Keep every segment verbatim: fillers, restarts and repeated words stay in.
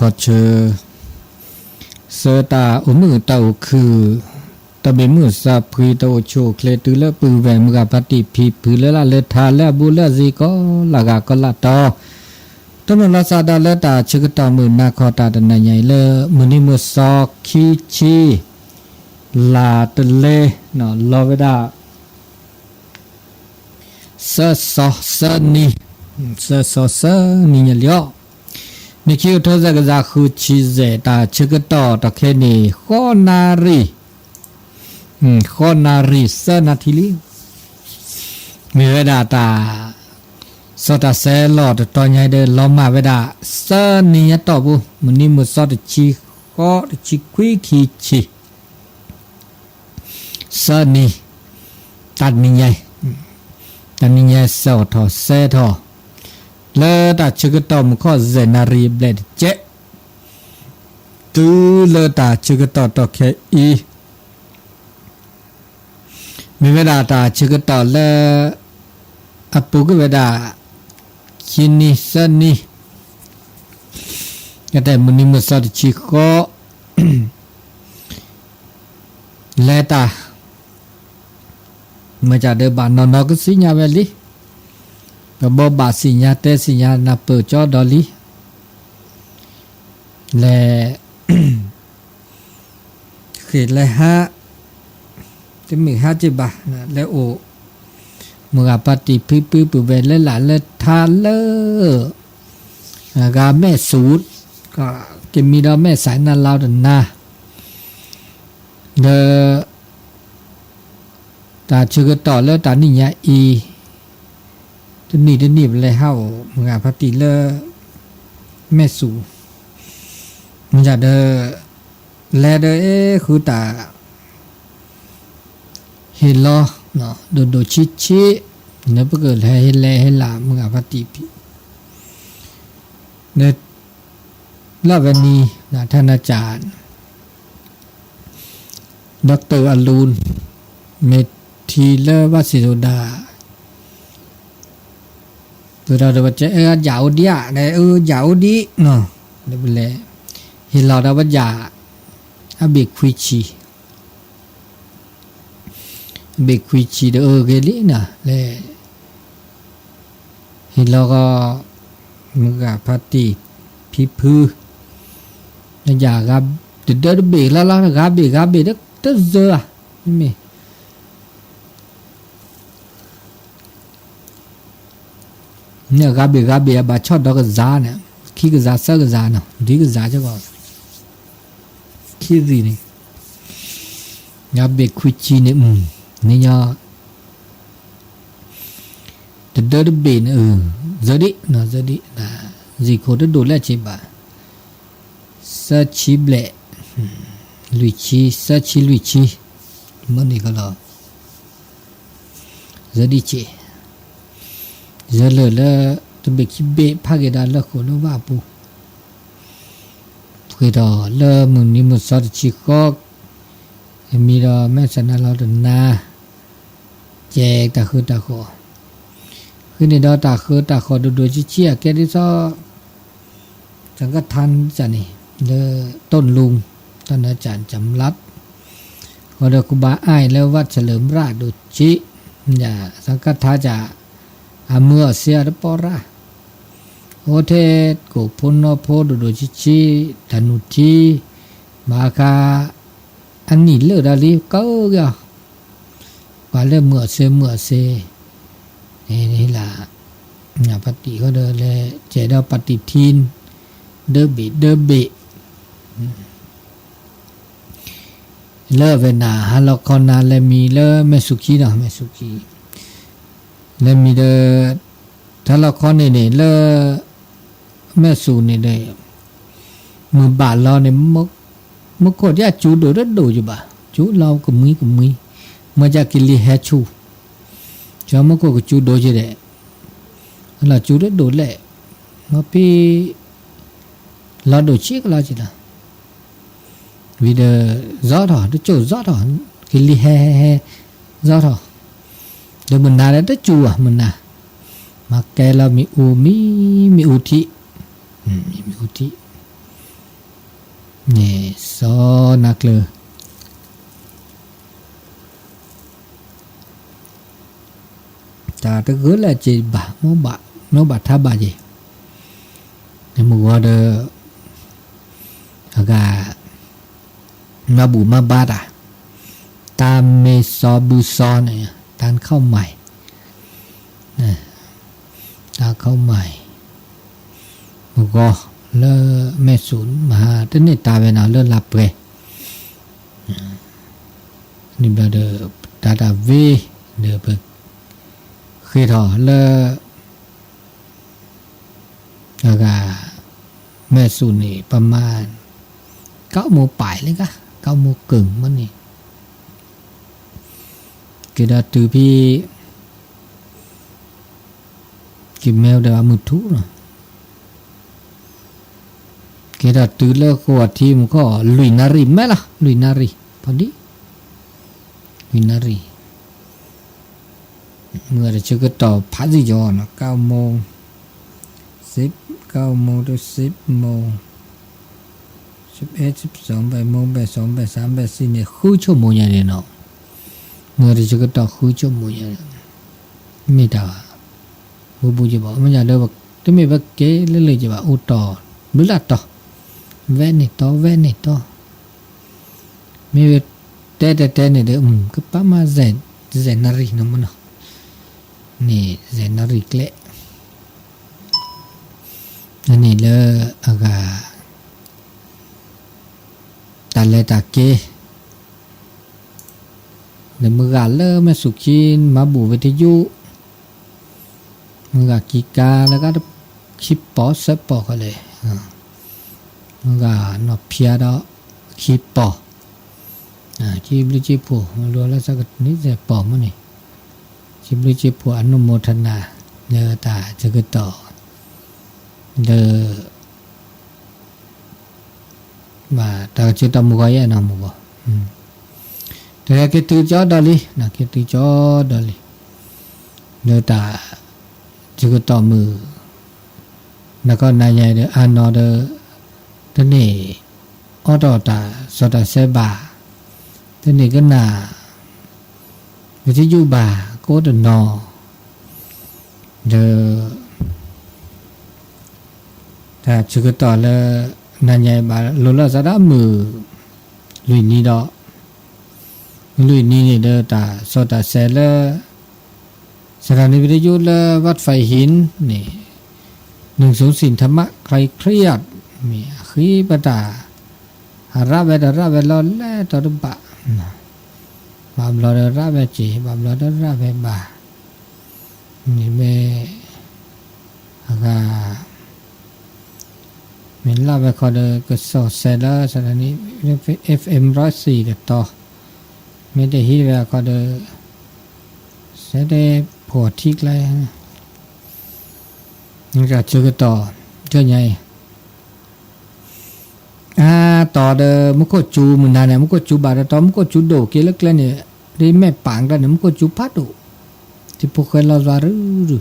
ခီဆၢ ဆၢတၢ်အိၣ်မုာ်တၢ်အိၣ်ခုၣ် တၢ်ဘၣ်မုာ်သးဖှံ တၢ်အိၣ်ဆူၣ်အိၣ်ချ့ တုၤလၢပုၢ်ဝဲၢ် မုၢ်ဂၤဖါတံၢ်ဖံဖု လၢလၢ်လၢထါ လၢအဘူးလၢအစ့ ကီးလၢ်ဂၤကီးလၢ်တီၤ တၢ်မုာ်လီၤသးဒီး လၢတၢ်ဆၢကတီၢ်မုာ်နၤခီ တၢ်တနၤညါအံၤ လၢမုၢ်နံၤမုၢ်သီ ခံဆံ လါတလ့ လီၤဝဲဒၣ် သၢစီၤသၢနံၤ သၢစီၤသၢနံၤညါလီၤ. နံၣ်ခံကထိသၢကယၤဃုဆံယဲၢ် တၢ်ဆၢကတီၢ်တခါန့ၣ် ဃိးနၣ်ရံၣ် ဃိးနၣ်ရံၣ်သၢနၣ်ရံၣ်လံ. မ့ၢ်ဝဲဒၣ်တၢ် စီၤတၢ်ဆဲးလီၤတတီၤညါဒီး လီၤမၢ်ဝဲဒၣ် သၢနံၤညါတီၢ်ပူၤ မုၢ်နံၤမုၢ်သီ တဆံဃိး တဆံခွံ ခံဆံ သၢနံၤ တနံၤညါ တနံၤညါ စးထီၣ် စးထီၣ် လၢတၢ်ဆၢကတီၢ်မုၢ်ခီၣ် ယဲၢ်နၣ်ရံၣ်အဘျဲၣ်တကဲး တုၤလၢတၢ်ဆၢကတီၢ်တခါအံၤ မ့ၢ်ဝဲဒၣ်တၢ်ဆၢကတီၢ်လၢ အပူၤကွံာ်ဝဲဒၣ် ခံနံၤသၢနံၤ ကတဲမုၢ်နံၤမုၢ်သီ တဆံဃိး လဲၤတၢ် မ့ၢ်တၢ်ဒုးဘၣ်နီၢ်နီၢ် ကသ့ၣ်ညါဝဲလံ. ပဘိးဘၣ်သ့ၣ်ညါ တဲသ့ၣ်ညါ နၢ်ပၢၢ်ကၠီဒီးလံ လဲၤ ဃ့ၢ်လဲၤဟး တမ့ၢ်ဟးက့ဘၣ် လဲၤအိၣ် မုၢ်ဂၤဖါတံၢ်ဖံဖု ပုၢ်ဝဲၢ် လၢလၢ်လၢထါလၢ ဂၤမဲၢ်စူၣ် ကမံၤဒီးမဲၢ်စဲး နၢ်လီၤတနၢ် ဒီး တၢ်ဆၢကတီၢ်လၢတနံၤညါအံၤ တနံၤတနံၤ ပလဲၤဟးအိၣ် မုၢ်ဂၤဖါတံၢ်လၢ မဲၢ်စူၣ် မ့ၢ်တၢ်ဒုး လဲၤဒီး အဲ ဃုတၢ် ဟ့ၣ်လီၤ ဒိၣ်ဒိၣ်ဆံးဆံး နပကလဲၤဟ့ၣ်လဲၤဟ့ၣ်လၢ် မုၢ်ဂၤဖါတံၢ်ဖံ လၢအဝဲန့ၣ် ထါနၤကၠၣ် ဒီကတၢၢ်အလူၢ် မ့ၢ်ထံၣ်လၢဝၣ်စံၣ်စိဒၣ် ပဒီးတဝဲကဲ အၢ ယၤအိၣ်ဒံးဧါ အၢ ယၤအိၣ်ဒံးနီၤ လၢပလဲၤ ဟ့ၣ်လီၤဒီးဝဲယၤ အဘ့ၣ်ခွံဆံ အဘ့ၣ်ခွံဆံဒီး အၢ ဂ့ၤလံနီၤ လဲၤ ဟ့ၣ်လီၤကီး မုၢ်ဂၤဖါတံၢ် ဖံဖု နယၤဂၤ တဒၢတဘ့ၣ်လၢ်လၢ် ဂၤဘ့ၣ်ဂၤဘ့ၣ် တ တစၢၤဧါ မ့ၢ် န့ၣ် ဂၤဘ့ၣ်ဂၤဘ့ၣ် အဘၣ်ဆီၣ်ဒီးကစၢ်န့ၣ် ခံကစၢ်သၢကစၢ်နီၤ ဒ်ကစၢ်ကီး ခံရံၣ်န့ၣ် ဂၤဘ့ၣ်ခွံဆံန့ၣ် မ့ၢ်ညီ တဒၢတဘ့ၣ်န့ၣ် အၢ စၢၤဒံးနီၤ စၢၤဒံး စ့ၢ်ကီးတဒိၣ်လဲၣ်က့ဘၣ် သၢဆံဘျဲၣ် လွံၢ်ဆံ သၢဆံလွံၢ်ဆံ မ့ၢ်န့ၣ်ကီးလီၤ စၢၤဒံးက့ စၢၤလၢာ်လၢ တဘ့ၣ်ခံဘ့ၣ် ဖးက့ၤဒီးလၢဃိာ်လၢဝၣ်အပူၤ ပှဲၤဒီးလၢမုၢ်နံၤမုၢ်သီတဆံဃိး မံၤဒီးမဲာ်ဆှးနါလီၤတနၤ ကဲတၢ်ဃၢတၢ်ဃီၤ ဃုန့ၣ်ဒီးတၢ်ဃၢတၢ်ဃီၤဒိၣ်ဒိၣ်ဆံးဆံး အကဲဒ်သိး သံဃာထၢၣ်န့ၣ် လၢတိၢ်လူင် တၢ်နၢၣ်စၢ် ကမျၢၢ် ဃီဒီးကူဘါအၢၣ်လၢဝၣ်ဆၢၣ်လၢၢ်မရၣ်ဒိၣ်ဆံး ယသံဃာထၢၣ် အမုာ်အစ့အတပီၢ်ရၣ် အိၣ်ထဲကိးဖိနီဖိဒိၣ်ဒိၣ်ဆံးဆံး တၢ်နုၢ်ထံ မၤခါ အနံၣ်လၢာ်ဒီးလံ ကၢက့ၤအီၤ ပှၤလၢမုာ်အစ့မုာ်အစ့ န့ၣ်လၢ ပၣ်တံၣ်ဃီဒီးလဲၤ ကဲဒီးပၣ်တံၣ်ထံ ဒၢဘ့ၣ်ဒၢဘ့ၣ် လၢအဝဲန့ၣ် ဟါလီၤခီနၤ လဲၤမံၤလၢမဲၢ်ဆူၣ်ခံနီၤ မဲၢ်ဆူၣ်ခံ လဲၤမံၤဒီး ဟါလီၤခီန့ၣ်န့ၣ် လၢ မဲၢ်ဆူၣ်န့ၣ်ဒီး မုၢ်ဘၣ်လီၤန့ၣ် မူခိၣ်ဒ်အစူၤဒိၣ်တဒိၣ်ယဘၣ် စူၤလီၤကမှံကမှံ မ့ၢ်ကကလံၤဟဲဆူၣ် ကီမူခိၣ်ကစူၤဒိၣ်က့ဒဲး လီၤစူၤတဒိၣ်လဲၣ် မ့ၢ်ဖဲ လီၤဒိၣ်ဆံးကလီက့လီၤ ဝံၤဒီး စီထီၣ် တစိၢ်စီထီၣ် ကလံၤဟဲဟဲဟဲ စီထီၣ် ဒီးမုၢ်နၤဒီးတစူၤဘၣ် မုၢ်နၤ မၤကဲလီၤမ့ၣ်အူ မံၤ မ့ၣ်အူထံး မံၤ မ့ၣ်အူထံး န့ၣ် စီၤနၢ်ကျၢၤ တၢ်တဂၢၢ်လၢအစံးဘၣ် မိၢ်ဘၣ် မိၢ်ဘၣ်ထါဘၣ်က့ၤ န့ၣ်မုၢ်ဂီၤဒီး အဂၤ မၤဘူၣ်မၤဘါတၢ် တၢ်မ့ၢ်စီၤဘုစီၤန့ၣ် တၢ်ခီၣ်မၢ် တၢ်ခီၣ်မၢ် မုၢ်ဂီၤ လၢမဲၣ်စူၣ် မဟါ တန့ၢ်တၢ်ဝဲန့ၣ် လၢလါပှဲၤ န့ၣ်ဘျီဒီး တၢ်တၢ်ဝ့ ဒီးပဃ့ထီၣ်လၢ အဂၤ မဲၣ်စူၣ်န့ၣ် ပမၤ ကိုးမူင်းပၢၢ်လၢကါ ကိုးမူင်းကိၢ်မးန့ၣ် က့ၤဒီးတုၤဖဲ က့ၤမ့ၢ်ဝဲဒၣ်မုၢ်ထူၣ်လီၤ က့ၤဒီးတုၤလၢဃိာ်ထံမူခီၣ် လွံၢ်နၣ်ရံၣ်မးလီၤ လွံၢ်နၣ်ရံၣ် ဖီဒံ လွံၢ်နၣ်ရံၣ် မုၢ်ဂီၤတဆၢကတီၢ်ဖးစံၣ်ကီးနီၤ ကိုးမူင်း ဆယ့် ကိုးမူင်း တုၤ ဆယ့်မူင်း ဆယ့်အ့ၣ် ဆယ့်သွင် ဘဲၣ်မူင်း ဘဲၣ်သွင် ဘဲၣ်သၢမ် ဘဲၣ်သီၣ်န့ၣ် ဃုဆိကမိၣ်ညါန့ၣ်နီၤ မုၢ်ဂီၤတဆၢကတီၢ်ဃုဆိကမိၣ်ညါန့ၣ် မ့ၢ်တၢ် ဘူးဘူးက့ၤဘၣ် မ့ၢ်ညါဒီး တမ့ၢ်ဘၣ်က့ၤလၢလၢက့ၤဘၣ် အိၣ်တီၢ် ဘျုးလၢ်တီၢ် ဝဲန့ၣ်တီၢ် ဝဲန့ၣ်တီၢ် မ့ၢ်ဝဲတဲတဲတဲန့ၣ်ဒီး ကပာ်မး ဆယ်နၣ်ရံၣ်နီၤမးနီၤ န့ၣ် ဆယ်နၣ်ရံၣ်ကျဲ အန့ၣ်လၢအဂၤ တၢ်လဲၤတၢ်က့ၤ ဒီးမုၢ်ဂၤလၢမဲၣ်စူၣ်ခံ မၤဘူၣ်ဝံထယုၣ် မုၢ်ဂၤကံကါလၢကါ ခံပီၢ်သၢပီၢ်ဃီလဲၣ် မုၢ်ဂၤနီၢ်ဖၠါဒီး ခံပီၢ် စံးဘျုးစံးဖှိၣ် လိာ်လၢသးကနံၣ်သၢပီၢ်မးန့ၣ် စံးဘျုးစံးဖှိၣ် အနုမောทนา လၢတၢ်ဆၢကတီၢ် ဒီး ဘၣ်တၢ်ကစၢၢ်တၢ်မုၢ်ဂီၤယဲၢ်နီၤ မုၢ်ဂီၤ တက့ၤတုၤကၠီဒီးလံနီၤ က့ၤတုၤကၠီဒီးလံ လၢတၢ်ဆၢကတီၢ်မုၢ် နကီၢ်နၤယဲၢ်ဒီး အါနီၤဒီး တန့ၢ် အိၣ်ဒီးတၢ်စီၤတၢ်ဆဲဘၣ် တန့ၢ်ကနၣ် ဝံထယုၣ်ဘၣ် ကိးတနီၤ ဒီး တၢ်ဆၢကတီၢ်လၢ နၤယဲၢ်ဘၣ် လိာ်လၢသးဒၣ်မုၢ် လွံၢ်နံၤဒီး လွံၢ်နံၤန့ၣ်ဒီး တၢ်စီၤတၢ်ဆဲလၢ สถานีวิทยุ လၢ วัดไผ่หิน န့ၣ် หนึ่งศูนย์สี่ ธรรมะคลายเครียด မ့ၢ်အဃ့ဘၣ်တၢ် အရၣ်ဝဲဒီးရၣ်ဝဲလီၤလဲၣ်တီၤတဘၣ် ဘၣ်ဘျီဒီးရၣ်ဝဲစ့ၢ် ဘၣ်ဘျီဒီးရၣ်ဝဲဘၣ် န့ၣ်မ့ၢ် အဂၤ မ့ၢ်လၢ်ဝဲခီဒီး ကစီၤဆဲလၢ สถานี เอฟเอ็ม ร้อยสี่ တတီၤ မ့ၢ်တဟံးဝဲခီဒီး ဆဲတဲဖှိၣ်ထံကျဲ နကဆၢကတီၢ် ကၠီၣ်ညါအံၤ အါ တီၤဒီး မူခိၣ်စူၤမုၢ်နၤန့ၣ် မူခိၣ်စူၤဘၣ်တတီၤ မူခိၣ်စူၤဒိၣ်က့ၤလၢကျဲန့ၣ် ဒ်မဲၣ်ပၢင်ကျဲန့ၣ် မူခိၣ်စူၤဖးဒိၣ် ထံဖိဃဲလီၤစွါရုရု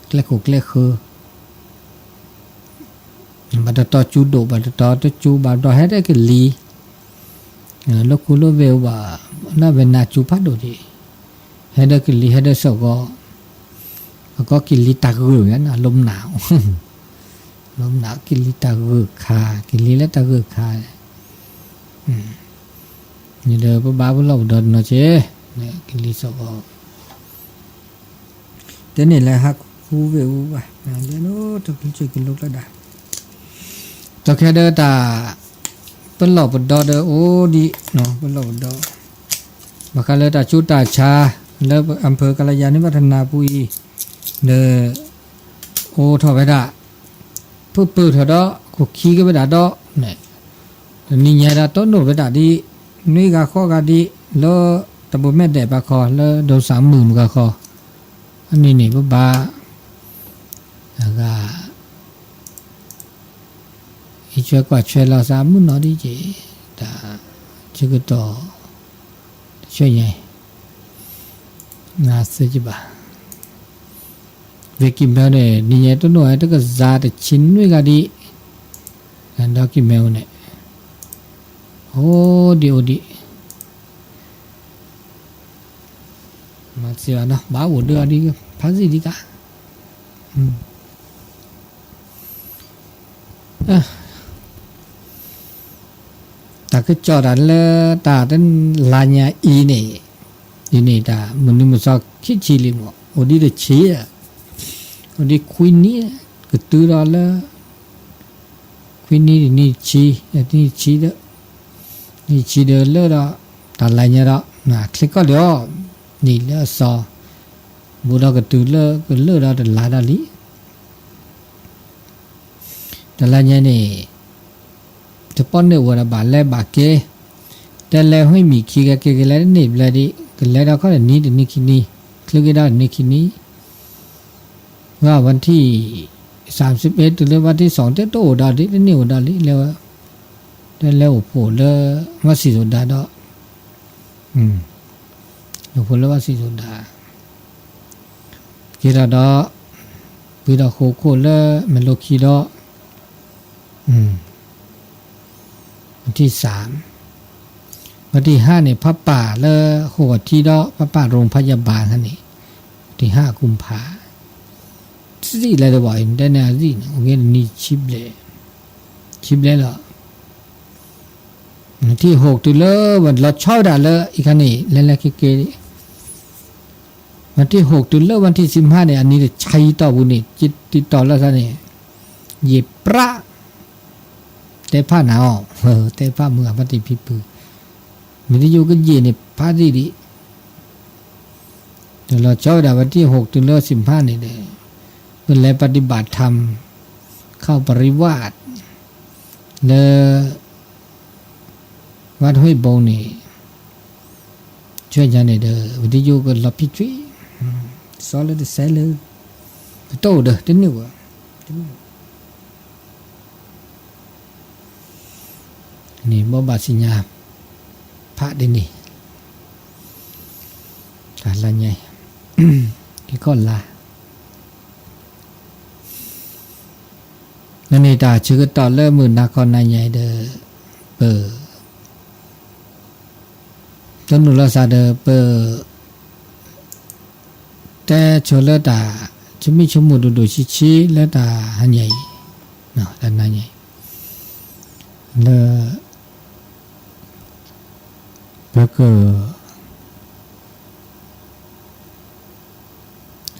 ကျဲခိၣ်ကျဲဃၢၤ ဘၣ်တတီၤစူၤဒိၣ် ဘၣ်တတီၤတစူၤဘၣ် ဘၣ်တတီၤဟဲဒၣ်ကလံၤ လီၢ်ခူလီၢ်ဝ့ၢ်ဘၣ် လၢဝဲနၤစူၤဖးဒိၣ်ဒံး ဟဲဒၣ်ကလံၤ ဟဲဒၣ်စ့ၢ်ကီး အကီကလံၤတၢ်ဂၢၢ်ဝဲနၤ လီၤမနုၤ လီၤမနုၤ ကလံၤတၢ်ဂၢၢ်ခါ ကလံၤလၢတၢ်ဂၢၢ်ခါ န့ၣ်ဒီးပဘါပလီၢ်ပဒီတနီၤက့ၤ ကလံၤစ့ၢ်ကီး တဲန့ၣ်လၢဟးခူဝ့ၢ်အူဘၣ် လဲၤလိာ်တချုးကလိကျဲဒၣ် တခဲဒီးတၢ် ပလီၢ်ပဒီဒီးအိၣ်ဒံး ပလီၢ်ပဒီ ဘၣ်ဃးလၢတၢ်ဆူးတၢ်ဆါ လၢ อำเภอกัลยาณิวัฒนา ပူၤအံၤ ဒီး အိၣ်ထီၣ်ဝဲဒၣ် ဖုၣ်ပၢၢ်ထီၣ်ဒီး ခိၣ်ခံက့ၤဝဲဒၣ်ဒီး န့ၣ် တနံၤညါဒၣ်တိၢ်နီၣ်ဝဲဒၣ်ဒ် နွံဂၤဃိးဂၤဒ် လၢတဘိမဲာ်ဒဲးဘၣ်ခီ လၢဒိၣ်စၣ်မုၢ်မုၢ်ဂၤခီ အနံၤန့ၣ် ပဘၣ် အဂၤ အံးဆွဲကွၢ်ဆွဲလီၤသးမုၢ်နီၤဒ်က့ၤ တၢ်ဆၢကတီၢ် တဆၢညါအံၤ နသ့ကဘၣ် ဝ့ၢ်ကံၢ်မဲန့ၣ် နံၤညါတိၢ်နီၣ်ဝဲတကစၢ်တဆံနွံဂၤဒ် ဒီးကံၢ်မဲန့ၣ် အိၣ်ဒံး အိၣ်ဒံး မၤစၢၤနီၤ ဘၣ်အိၣ်ဒံးအီၤဒံး ဖးစံၣ်ဒံးကါ တၢ်ကစီၣ်တၢ်လၢတၢ်တလါညါအံၤန့ၣ် ဒ်န့ၣ်တၢ် မုၢ်နံၤမုၢ်သီခံဆံလံမး အိၣ်ဒံးတဆံ အိၣ်ဒံးခွံနံၣ် ကတုၤဒီးလၢ ခွံနံၣ် နံၣ်ဆံ နံၣ်ဆံဒီး နံၣ်ဆံဒီးလၢဒီး တၢ်လါညါဒီး ချ့ကီၢ်ဒီး နံၣ်လၢအစီၤ ဘူးဒီးကတုၤလၢကလၢာ်ဒီးတလါဒီးလံ တလါညါန့ၣ် တပီၣ်န့ၣ်ဝဲဒီးဘၣ်လဲၤဘၣ်က့ၤ တဲလဲၤဟူးမံၤခံဂၤက့ၤ ကလဲၤတန့ၢ်ဘျဲၣ်ဒံး ကလဲၤဒီးခီတနံၤ တနံၤခံနံၤ ချုးက့ၤဒီးတနံၤခံနံၤ ဝဲဝၼ်းထံး သၢမ်သိပ်းအဵတ်း တုၤလၢဝၼ်းထံးသွင် တဲတအိၣ်ဒီးဒံး တန့ၢ်အိၣ်ဒီးလံ လဲၤဝဲ တဲလဲၤအိၣ်ဖှိၣ်လၢ ဝၣ်စံၣ်စိၤဒၤဒီး အိၣ်ဖှိၣ်လၢဝၣ်စံၣ်စိၤဒၤ က့ၤဒီးဒီး ပှ့ၤဒီးဃိာ်ခိၣ်လၢမဲၢ်လိခံဒီး ဝၼ်းထံးသၢမ် ဝၼ်းထံးၼိုင်ၼၣ်န့ၣ် ဖးပာ်လၢဃိာ်ထံဒီး ဖးပာ် โรงพยาบาล ခါန့ၣ် ဝၼ်းထံးၼိုင် กุมภา စံၣ်လဲၤတဘၣ်အံၤ တဲန့ၣ်အစံၣ်န့ၣ် အိၣ်က့ၤတနံၤဆံဘျဲၣ် ဆံဘျဲၣ်လီၤ ဝၼ်းထံးၵိုတ်းတုၤလၢ ဝဲလီၤဆီဝဲဒၣ်လၢ အံၤခါန့ၣ် လဲၤလဲၤက့ၤက့ၤ ဝၼ်းထံးၵိုတ်းတုၤလၢဝၼ်းထံးသိပ်းႁႃႈန့ၣ် အနံၤတဆံတီၢ်ပူၤန့ၣ် က့ၤတံာ်တာ်လၢသးန့ၣ် ယံာ်ပြး တဲဖးနၤအီၤ တဲဖးမုၢ်ဂၤဖါတံၢ်ဖံဖု မ့ၢ်တယိကယံာ်န့ၣ် ဖးသံဒံး ဒီးလီၤဆီဝဲဒၣ်ဝၼ်းထံးၵိုတ်းတုၤလၢသိပ်းႁႃႈန့ၣ်ဒီး ပလဲၤပฏิบัติธรรม เข้าปริวาส လၢ วัดห้วยบงန့ၣ် ဆူညါန့ၣ်ဒီး ဝီဒံယိကလီၤဖံးကွံာ် စီၤလၢတစဲးလၢ ပတအိၣ်ဒီး တန့ၢ်ဝဲ တန့ၢ်ဝဲ န့ၣ် ဘိးဘၣ်စံၣ်ညါ ဖးဒ်န့ၣ် တၢ်လါညါ က့ၤကီၢ်လါ န့ၣ် တၢ်ဆၢကတီၢ်လၢမုၢ်နၤခီနၤညါဒီး ပ တနူၤလီၤစၢ်ဒီး ပ တဲဆိလၢတၢ် ဆိမိၣ်ဆိကမိၣ်ဒိၣ်ဒိၣ်ဆံးဆံး လၢတၢ်ဟါညါအံၤ တၢ်နၤညါအံၤ လၢ ပက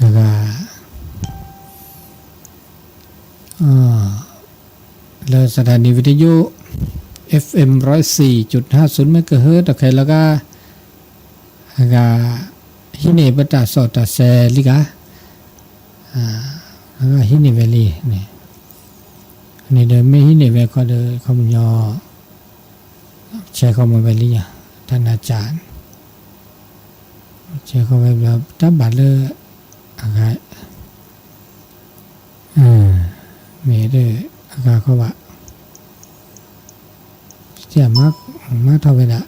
အဂၤ လၢ สถานีวิทยุ เอฟเอ็ม ร้อยสี่จุดห้าศูนย์ เมกะเฮิรตซ์ တၢ်ခဲလၢာ်က အဂၤ ဟံးန့ၢ်ပတၢ်စီၣ်တၢ်ဆဲးလံက အဂၤဟံးန့ၢ်ဝဲလံ န့ၣ်ဒီး မ့ၢ်ဟံးန့ၢ်ဝဲခီဒီး ခီပညီ ဆဲးခီမီၤဝဲလံ တၢ်နၤစၢ် ဆဲးခီဝဲဘျီ တၢ်ဘၣ်လၢ အဂၤ မ့ၢ်ဒီး အဂၤခီဘၣ် မၤထီၣ်ဝဲဒၣ်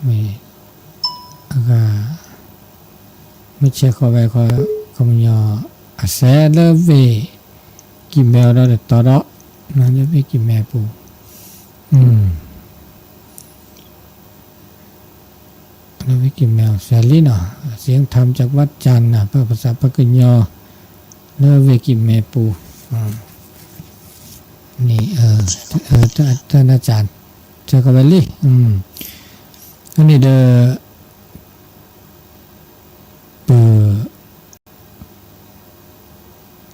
မ့ၢ် အဂၤ မ့ၢ်ဆဲးခီဝဲခီ ခီပညီ အစဲးလၢဝ့ၢ် ကံၢ်မဲဒီးတတီၤဒီး လၢဝ့ၢ်ကံၢ်မဲပူၤ လၢဝ့ၢ်ကံၢ်မဲ အစဲးလံနီၤ เสียงธรรมจากวัดจันทน์ ภาคภาษาปากกะยอ လၢဝ့ၢ်ကံၢ်မဲပူၤ န့ၣ် တၢ်နၤစၢ် ဆဲးခီဝဲလံ အန့ၣ်ဒီး ပ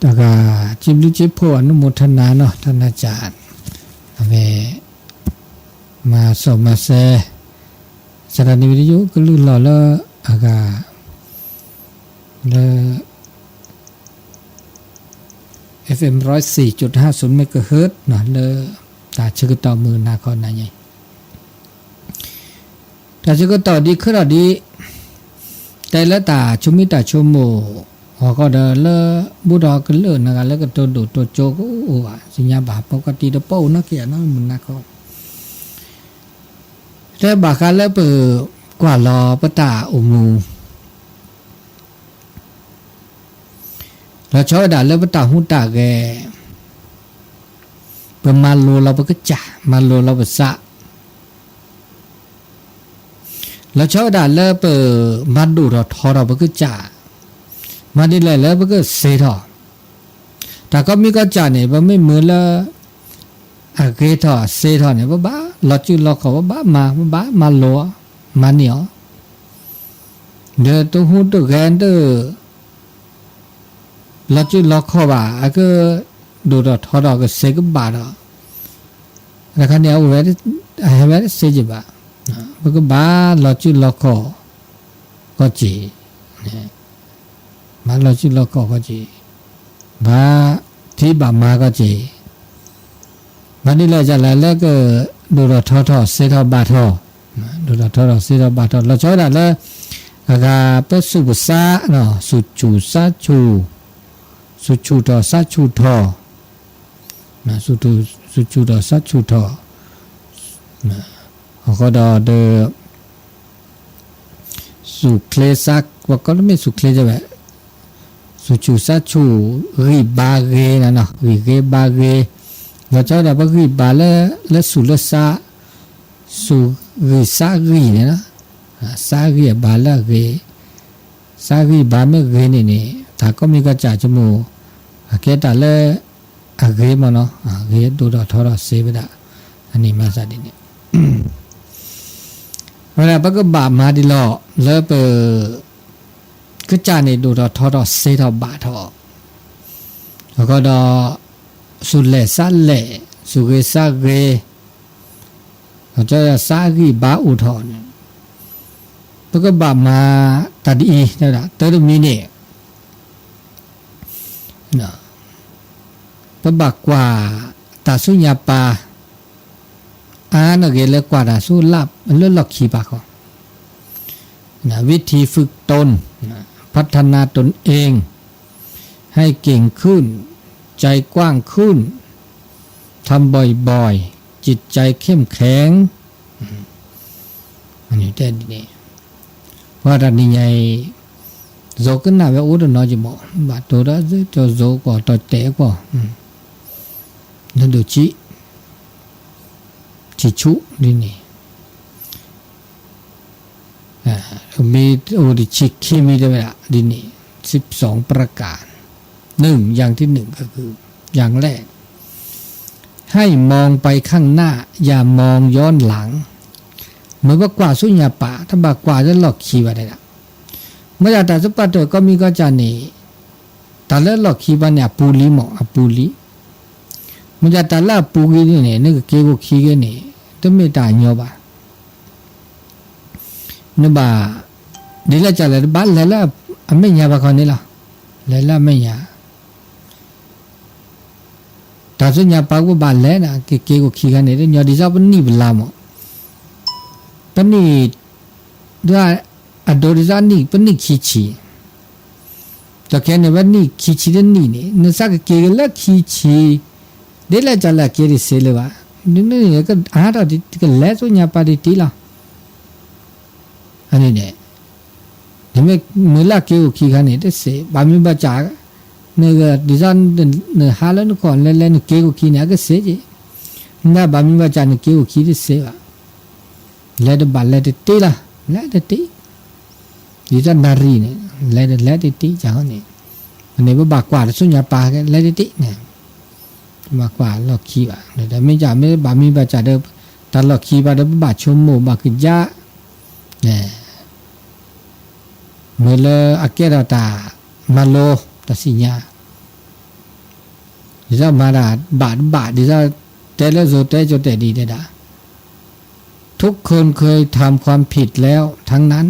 တၢ်ဂၤ စံးဘျုးစံးဖှိၣ် อนุโมทนา နီၤ တၢ်နၤစၢ် အဝဲ မၤစီၣ်မၤဆဲး สถานีวิทยุ ကလုာ်လီၢ်လၢ အဂၤ လၢ เอฟเอ็ม ร้อยสี่จุดห้าศูนย์ เมกะเฮิรตซ์ နီၤ လၢ တၢ်ဆၢကတီၢ်မုၢ်နၤခီနၤညါ တၢ်ဆၢကတီၢ်ဒ်ခဲလၢာ်ဒ် တဲလၢတၢ်ဆိမိၣ်တၢ်ဆိကမိၣ် ဟီၣ်ကီၢ်ဒီးလၢ ဘူးဒီးကလုာ်နၤဂၤလၢကတိၤဒိၣ်တိၤကၠိကအိၣ်ဘၣ် သ့ၣ်ညါဘၣ် ပကတိၤတပီၢ်အိၣ်နီတက့ၢ်နီၤ မုၢ်နၤခီ တဲဘၣ်ဃးလၢပကွၢ်လီၤပတၢ်အိၣ်မူ လီၤဆီဝဲဒၣ်လၢပတၢ်ဟူးတၢ်ဂဲၤ ပမၤလိလီၤပကစၢ်, မၤလိလီၤပသး, လီၤဆီဒၣ်လၢပမၤဒိၣ်ထီၣ်ထီထီၣ်ပကစၢ်, မၤဒ်လဲၣ်လၢပကစ့ထီၣ်, တၢ်ကိးမံၤကီးကၢ်န့ၣ် ပမ့ၢ်မုာ်လၢ အဂ့ၤထီၣ်အစ့ထီၣ်န့ၣ် ပဘၣ်လီၤစုလီၤခီၣ်, ပဘၣ်မၤ, ပဘၣ်မၤလိအီၤ, မၤန့ၢ်အီၤ, ဒီးတဟူးတဂဲၤတ လီၤစုလီၤခီၣ်ဘၣ်, အကဒိၣ်ထီၣ်ထီထီၣ် ကစ့ကဘၣ်ဒီး, တခါန့ၣ် အအိၣ်ဝဲ, အဟဲဝဲတစ့က့ဘၣ်, ပကဘၣ်လီၤစုလီၤခီၣ် ကီးက့ၤ, ဘၣ်လီၤစုလီၤခီၣ်ကီးက့ၤ, ဘၣ်ဖံးဘၣ်မၤကီးက့ၤ, မၤဒ်လဲၣ်ကလဲၣ်လၢကဒိၣ်ထီၣ်ထီထီၣ် စ့ထီၣ်ဘၣ်ထီၣ်, ဒိၣ်ထီၣ်ထီထီၣ် စ့ထီၣ်ဘၣ်ထီၣ်, လီၤဆီဒၣ်လၢ အဂၤပသူၣ်ပသး, သူၣ်ဆူၣ်သးဆူၣ်, သူၣ်ဆူၣ်ထီၣ်သးဆူၣ်ထီၣ်, သူၣ်ဆူၣ်, သူၣ်ဆူၣ်ထီၣ်သးဆူၣ်ထီၣ်, အဃိဒီး သူၣ်ချ့သး, ပှၤကိးမ့ၢ်သူၣ်ချ့ကဲဝဲ, သူၣ်ဆူၣ်သးဆူၣ်, ဂံၢ်ဘါဂ့ၤနၤနီၤ, ဂံၢ်ဂ့ၤဘါဂ့ၤ, လီၤဆီဒၣ်ပဂံၢ်ဘါလၢ, လၢသူၣ်လၢသး, သူၣ်ဂံၢ်သးဂံၢ်န့ၣ်နီၤ, သးဂံၢ်အဘါလၢအဂ့ၤ, သးဂံၢ်ဘါမ့ၢ်ဂ့ၤန့ၣ်န့ၣ် တၢ်ကိးမံၤကီးကၢ်ဆိကမိၣ်, အကဲတၢ်လၢ အဂ့ၤမ့ၢ်နီၤ, အဂ့ၤဒိၣ်ထီၣ်ထီထီၣ်စ့ဝဲဒၣ်, အန့ၣ်မၤသးဒ်န့ၣ်, ဝဲဒၣ်ပကဘၣ်မၤဒ်လီၤ, လၢပ ကစၢ်န့ၣ် ဒိၣ်ထီၣ်ထီထီၣ် စ့ထီၣ်ဘၣ်ထီၣ်, အဃိဒီး သူၣ်လဲၢ်သးလဲၢ်, သူၣ်ဂ့ၤသးဂ့ၤ, ဒီးသးဂံၢ်ဘါအိၣ်ထီၣ်န့ၣ်, ပကဘၣ်မၤတၢ်ဒ်အံၤ, တၢ်တမံၤန့ၣ် ပဘၣ်ကွၢ်တၢ်ဆူညါပၤ, အါန့ၢ်ဂ့ၤလၢကွၢ်တၢ်ဆူလၢလီၢ်ခံပၤဃီ, วิธีฝึกตน, พัฒนาตนเองให้เก่งขึ้น, ใจกว้างขึ้น, ทำบ่อยๆ, จิตใจเข้มแข็ง, အန့ၣ်တဲဒ်န့ၣ်, ပှၤတၢ်နံၤညါအံၤ ယိၤကနၣ်ဝဲအိၣ်တနီၤက့ၤမး, ဘၣ်တိၢ်ဒီး ယိၤကွီၢ်တီၢ်တဲာ်ကွီၢ်, နဒိၣ်ဆံး, ဆံးဆူၣ်ဒ်န့ၣ်, မ့ၢ်အိၣ်တဆံးခံမံၤတဲဝဲဒၣ်ဒ်န့ၣ်, สิบสองประการ, หนึ่ง, อย่างที่หนึ่งก็คือ อย่างแรก ให้มองไปข้างหน้า อย่ามองย้อนหลัง, မ့ၢ်ပကွၢ်ဆူညါပၤ, တဘၣ်ကွၢ်လၢလီၢ်ခံဘၣ်ဒၣ်, မ့ၢ်ဒၣ်တၢ်သပှၢ်တၢၢ်ကိးမံၤကီးကၢ်န့ၣ်, တၢ်လၢလီၢ်ခံဘၣ်န့ၣ် အပူၤလံမး, အပူၤလံ, မ့ၢ်ဒၣ်တၢ်လၢအပူၤဂ့ၤန့ၣ်န့ၣ် နကက့ၤဂီၤခံဂ့ၤန့ၣ် တမ့ၢ်တၢ်ညီဘၣ်, နဘၣ်, ဒ်လဲၣ်ကလဲၣ် တဘၣ်လဲၤလၢအမဲာ်ညါဘၣ်ခီန့ၣ်လီၤ, လဲၤလၢအမဲာ်ညါ တၢ်ဆူညါပၤကဘၣ်လဲၤနၤ, ကက့ၤဂီၤခံဂ့ၤန့ၣ် တညီ, ဒ်သိးပနံၣ်ပလါမး, ပနံၣ်, ဒ်အဒိဒ်သိးနံၣ်, ပနံၣ်ခံဆံ, တကဲန့ၣ် ပနံၣ်ခံဆံတနံၣ်န့ၣ် နသးကက့ၤက့ၤလၢခံဆံ, ဒ်လဲၣ်ကလဲၣ်က့ၤတသ့လၢၤဘၣ်, နန့ၣ်ကအါထီၣ်ကလဲၤဆူညါပၤတံၢ်တံၢ်လီၤ, အန့ၣ်န့ၣ် နမ့ၢ်မုၢ်လၢ်က့ၤဂီၤခံဂ့ၤန့ၣ် တသ့, ဘၣ်မ့ၢ်ဘၣ်စး, နက, ဒ်သိးနဟးလၢနခီၣ်လဲၤလဲၤ နက့ၤဂီၤခံန့ၣ် အကသ့က့ၤ, နဘၣ်မ့ၢ်ဘၣ်စး နက့ၤဂီၤခံတသ့ဘၣ်, လဲၤတဘၣ်လဲၤတတ့လီၤ, လဲၤတတ့, ဒ်သိးနၣ်ရံၣ်န့ၣ် လဲၤတလဲၤတတ့ကဟီန့ၣ်, အန့ၣ်ပဘၣ်ကွၢ်တၢ်ဆူညါပၤ လဲၤတတ့န့ၣ် ဘၣ်ကွၢ်လီၢ်ခံဘၣ်, တမ့ၢ်ကမ့ၢ်ဘၣ်မ့ၢ်ဘၣ်စးဒီး တၢ်လီၢ်ခံဘၣ်ဒီး ပဘၣ်ဆိကမိၣ်ဘၣ်ကယၢ်, မ့ၢ်လၢအကဲထီၣ်တၢ်မၤလိတၢ်စံၣ်ညါ, ဒ်သိးမၤတၢ်ဘၣ်တဘၣ် ဒ်သိးတဲလၢယိၤတဲကၠိတဲာ်ဒ်တဲဒၣ်, ทุกคนเคยทำความผิดแล้วทั้งนั้น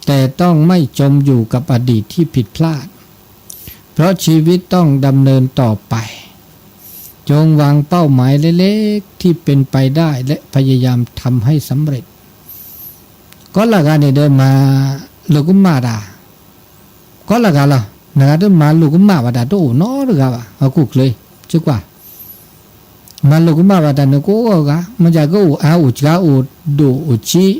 แต่ต้องไม่จมอยู่กับอดีตที่ผิดพลาด เพราะชีวิตต้องดำเนินต่อไป จงวางเป้าหมายเล็กๆที่เป็นไปได้ และพยายามทำให้สำเร็จ ကိးလၢဂၤန့ၣ်ဒီး မၤလိာ်ကမၣ်တၢ် ကိးလၢဂၤလီၤ. နဂၤတမၤလိာ်ကမၣ်ဘၣ်တၢ် တအိၣ်နီတဂၤဘၣ်. ဟီၣ်ခိၣ်ချၢ စ့ၢ်ကီး မၤလိာ်ကမၣ်ဘၣ်တၢ်န့ၣ် ကအိၣ်ဂၤ မ့ၢ်ကကအိၣ်အါ အိၣ်စှၤ အိၣ်ဒိၣ် အိၣ်ဆံး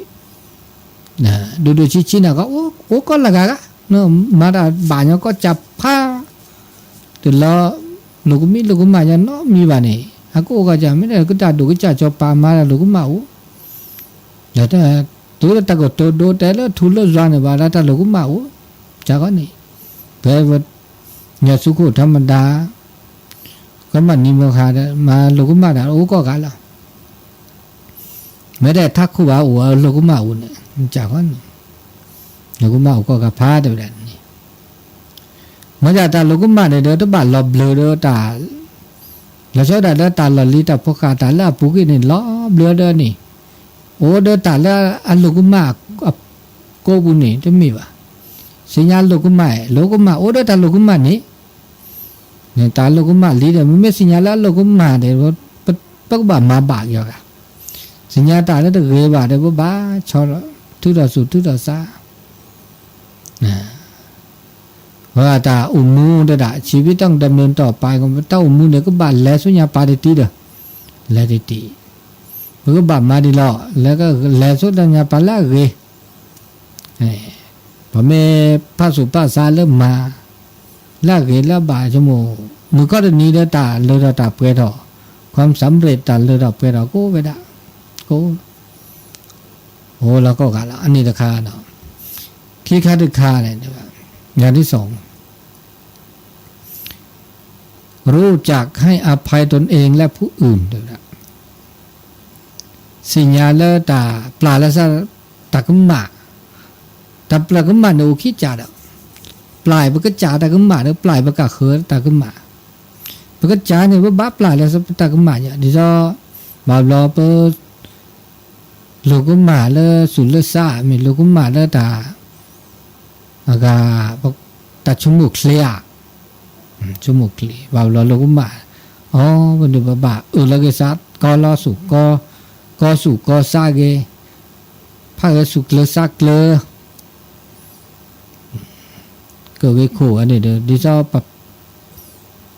ဒိၣ်ဒိၣ်ဆံးဆံးန့ၣ် ကအိၣ်ကိးလၢဂၤဂၤ မၤတၢ်ဘၣ်ညီ ကီၢ်စၢ်ဖး တလီၤလိာ်ကမံ လိာ်ကမၣ်ညီနီတမံၤဘၣ်န့ၣ် အကအိၣ်ကစၢ် မ့ၢ်ဒၣ်ကတၢၢ်ဒိၣ်ကစၢ်စီၤပၤမၤတၢ်လိာ်ကမၣ်အိၣ် ဒီးတၢ် တုၤလၢတၢ်ကတိၤဒိတဲလၢထူလၢယွၤန့ၣ် ဘၣ်ဒၣ်တၢ်လိာ်ကမၣ်အိၣ် ကၢ်ကီန့ၣ် ပဝဲ ညၣ်သူခိၣ်ထမ်မတၤ ကမၣ်နံၤမီၢ်ခါဒီး မၤလိာ်ကမၣ်တၢ်အိၣ်ကိးဂၤလီၤ. မ့ၢ်ဒၣ်ထးခိၣ်ဘၣ်အိၣ် အလိာ်ကမၣ်အိၣ်န့ၣ် ကၢ်ကီန့ၣ် လိာ်ကမၣ်အိၣ်ကိးဂၤဖးတဲဝဲဒၣ်န့ၣ် မ့ၢ်ဒၣ်တၢ်လိာ်ကမၣ်န့ၣ်ဒီး တဘၣ်လီၤဘျၢဒီးတၢ် လီၤဆီဒၣ်တၢ်လၢတၢ်လီၢ်လံၤတၢ်ဖီဃာ်တၢ်လၢအပူၤကွံာ်န့ၣ် လီၤဘျၢဒီးန့ၣ် အိၣ်ဒီးတၢ်လၢအလိာ်ကမၣ်အကိးပူၤန့ၣ် တမ့ၢ်ဘၣ်. သ့ၣ်ညါလိာ်ကမၣ် လိာ်ကမၣ် အိၣ်ဒီးတၢ်လိာ်ကမၣ်န့ၣ် န့ၣ် တၢ်လိာ်ကမၣ်လံဒီး မ့မ့ၢ်သ့ၣ်ညါလၢအလိာ်ကမၣ်ဒီး ပ ပကဘၣ်မၤဘၣ်က့ၤအီၤဂၤ သ့ၣ်ညါတၢ်လၢတဂ့ၤဘၣ်ဒီး ပဘၣ်ဆီ ထုးထီၣ်သူၣ်ထုးထီၣ်သး ဝဲတၢ်အိၣ်မူဒၣ် ชีวิตต้องดำเนินต่อไป တၢ်အိၣ်မူန့ၣ် ကဘၣ်လဲၤဆူညါပၤတတံၤဒီး လဲၤတတံၤ ပကဘၣ်မၤဒ်လဲၣ် လဲၤကလဲၤဆူညါပၤလၢအဂ့ၤ ပမ့ၢ်ပာ်သူၣ်ပာ်သးလၢမၤ လၢအဂ့ၤလၢအဘၣ်ဆိကမိၣ် မုၢ်ကီၢ်တနံၤဒီးတၢ်လၢထီၣ်တၢ်ပှဲၤထီၣ် ความสำเร็จ တၢ်လၢထီၣ်ပှဲၤထီၣ် ကအိၣ်ဝဲဒၣ် ကအိၣ် အိၣ်လီၤကိးဂၤလီၤ အန့ၣ်တခါဒီး ခံခါတခါန့ၣ် อย่างที่สอง รู้จักให้อภัยตนเองและผู้อื่น တဲဝဲဒၣ် သ့ၣ်ညါလၢတၢ်ပျၢ်လၢစးတၢ်ကမၣ် တၢ်ပျၢ်ကမၣ်န့ၣ်အိၣ်ခံကၠးဒီး ပျၢ်ပကစၢ်တၢ်ကမၣ်ဒီး ပျၢ်ပကၢ်ဃၢၤတၢ်ကမၣ် ပကစၢ်န့ၣ် ပဘၣ်ပျၢ်လၢစးတၢ်ကမၣ်ယါ ဒ်သိး ဘၣ်ဘျီပ လိာ်ကမၣ်လၢသူၣ်လၢသး မ့ၢ်လိာ်ကမၣ်လၢတၢ် အဂၤ တၢ်ဆိကမိၣ်ချ့ဧါ ဆိကမိၣ်ချ့ ဘၣ်ဘျီလိာ်ကမၣ် အိ ပဒုးပဘၣ်အၢၣ်လီၤက့ၤစး ကီလီၤသူၣ်ကီ ကီသူၣ်ကီသးက့ၤ ဖးဂဲၤသူၣ်ကျၢၤသးကျၢၤ ကၢၣ်ဂ့ၤခိၣ်အန့ၣ်ဒီး ဒ်သိးပ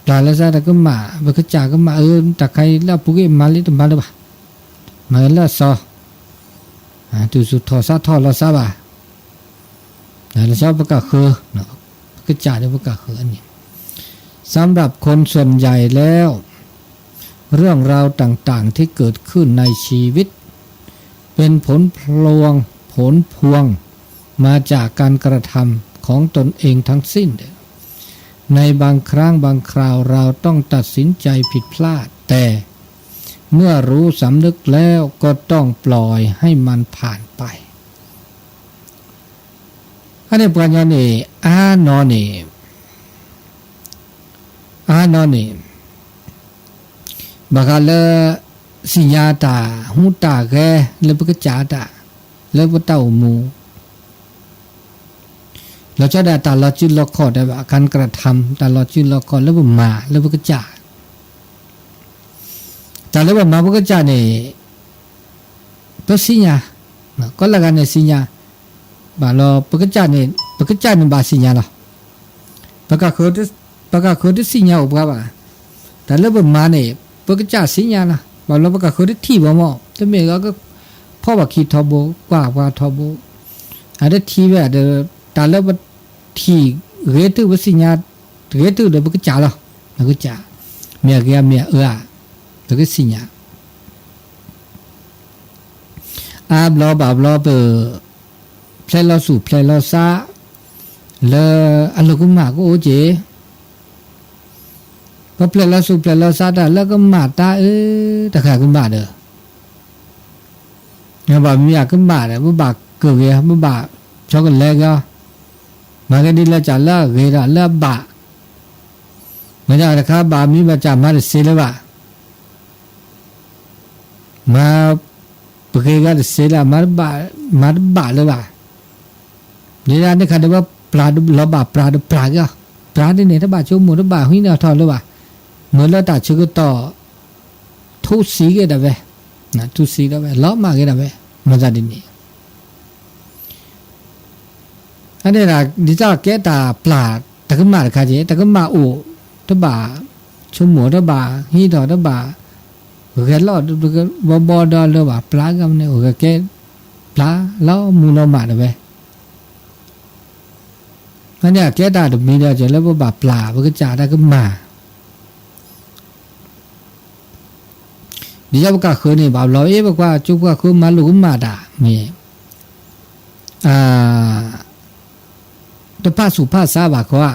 ပျၢ်လၢစးတၢ်ကမၣ် ပကစၢ်ကမၣ် အၢ တၢ်ခါအံၤလၢအပူၤကွံာ်မၤလံတမၤလၢၤဘၣ် မၤလၢအစီၤ တုၤသူၣ်ထီၣ်သးထီၣ်လီၤစးဘၣ် လၢစီၤပကၢ်ဃၢၤ ပကစၢ်ဒီးပကၢ်ဃၢၤအန့ၣ် สำหรับคนส่วนใหญ่แล้ว เรื่องราวต่างๆที่เกิดขึ้นในชีวิต เป็นผลพลวง ผลพวงมาจากการกระทำของตนเองทั้งสิ้น ในบางครั้งบางคราวเราต้องตัดสินใจผิดพลาด แต่เมื่อรู้สำนึกแล้วก็ต้องปล่อยให้มันผ่านไป အန့ၣ်ပှၤကညီန့ၣ် အါနီၢ်န့ၣ် အါနီၢ်န့ၣ် ဘၣ်ဃးလၢ သ့ၣ်ညါတၢ်ဟူးတၢ်ဂဲၤလၢပကစၢ်တၢ် လၢပတၢ်အိၣ်မူ လီၤဆီဒၣ်တၢ်လီၤစုလီၤခီၣ်တဲဘၣ် การกระทำ တၢ်လီၤစုလီၤခီၣ်လၢပမၤလၢပကစၢ် တၢ်လၢပမၤပကစၢ်န့ၣ် ပသ့ၣ်ညါ ကိးလၢဂၤန့ၣ်သ့ၣ်ညါ ဘၣ်လီၤ ပကစၢ်န့ၣ် ပကစၢ်န့ၣ်ဘၣ်သ့ၣ်ညါလီၤ ပကၢ်ဃၢၤတ ပကၢ်ဃၢၤတသ့ၣ်ညါအိၣ်ပှၤဘၣ် တၢ်လၢပမၤန့ၣ် ပကစၢ်သ့ၣ်ညါလီၤ ဘၣ်လီၤပကၢ်ဃၢၤတထံၣ်ဘၣ်မီၢ် တမ့ၢ်လီၤက ဖီၣ်ဘၣ်ခံထီဘိ ကွၢ်ပှၤထီဘိ အတထံၣ်ဝဲဒီး တၢ်လၢပထံၣ် ဂ့ၤတုၤပသ့ၣ်ညါ ဂ့ၤတုၤဒီးပကစၢ်လီၤ ပကစၢ် မ့ၢ်အဂ့ၤမ့ၢ်အအၢ ပကသ့ၣ်ညါ အါဘျီဘၣ်ဘျီပ ဖျဲးလီၤသူၣ်ဖျဲးလီၤသး လၢအလိာ်ကမၣ်ကအိၣ်က့ၤ ပဖျဲးလီၤသူၣ်ဖျဲးလီၤသးတၢ်လၢကမၣ်တၢ်အၢ တၢ်ဃာ်ကမၣ်ဒီး ဘၣ်မံအကမၣ်ဒီး ပဘၣ်ကၢၣ်ဂ့ၤ ပဘၣ်ဆီကလဲက့ၤ မၤကဒ်လၢကၢ်လၢအဂ့ၤဒီးလၢအဘၣ် မ့ၢ်တၢ်တခါဘၣ်မံဘၣ်ကၢ်မၤတသ့လၢၤဘၣ် မၤ ပဂ့ၤဂၤတသ့လၢၤ မၤတဘၣ် မၤတဘၣ်လၢၤဘၣ် ဒ်န့ၣ်ခါဒီးပျၢ်လီၤဘၣ်ပျၢ်ဒီးပျၢ်က့ၤ ပျၢ်ဒ်န့ၣ် တဘၣ်ဆိကမိၣ်တဘၣ်ဟံးန့ၢ်ထီၣ်လၢၤဘၣ် မ့ၢ်လၢတၢ်ဆၢကတီၢ် ထူစံက့ၤဒၣ်ဝဲ ထူစံက့ၤဒၣ်ဝဲ လီၤမၢ်က့ၤဒၣ်ဝဲ မၤသးဒ်န့ၣ် အန့ၣ်ဒၣ် ဒ်သိးကဲတၢ်ပျၢ်တၢ်ကမၣ်တခါက့ၤ တၢ်ကမၣ်အိၣ် တဘၣ်ဆိကမိၣ်တဘၣ်ဟံးထီၣ်တဘၣ် ဂဲၤလီၤဘီဘီဒီးလၢၤဘၣ် ပျၢ်က့ၤမ့ၢ်န့ၣ် အိၣ်ဂဲၤကဲ ပျၢ်လီၤမူလီၤမၢ်ဒၣ်ဝဲ အန့ၣ်ကဲတၢ်တမံၤဒီး ကဲလၢပဘၣ်ပျၢ် ပကစၢ်တၢ်ကမၣ် ဒ်သိးပကဃုန့ၣ် ဘၣ်ဘျီ အ့ ပကွၢ် ကၠိပှၢ်ဃု မၤလိာ်ကမၣ်တၢ် မ့ၢ် အၢ တဖးဆူၣ်ဖးဆါဘၣ်ခီဧါ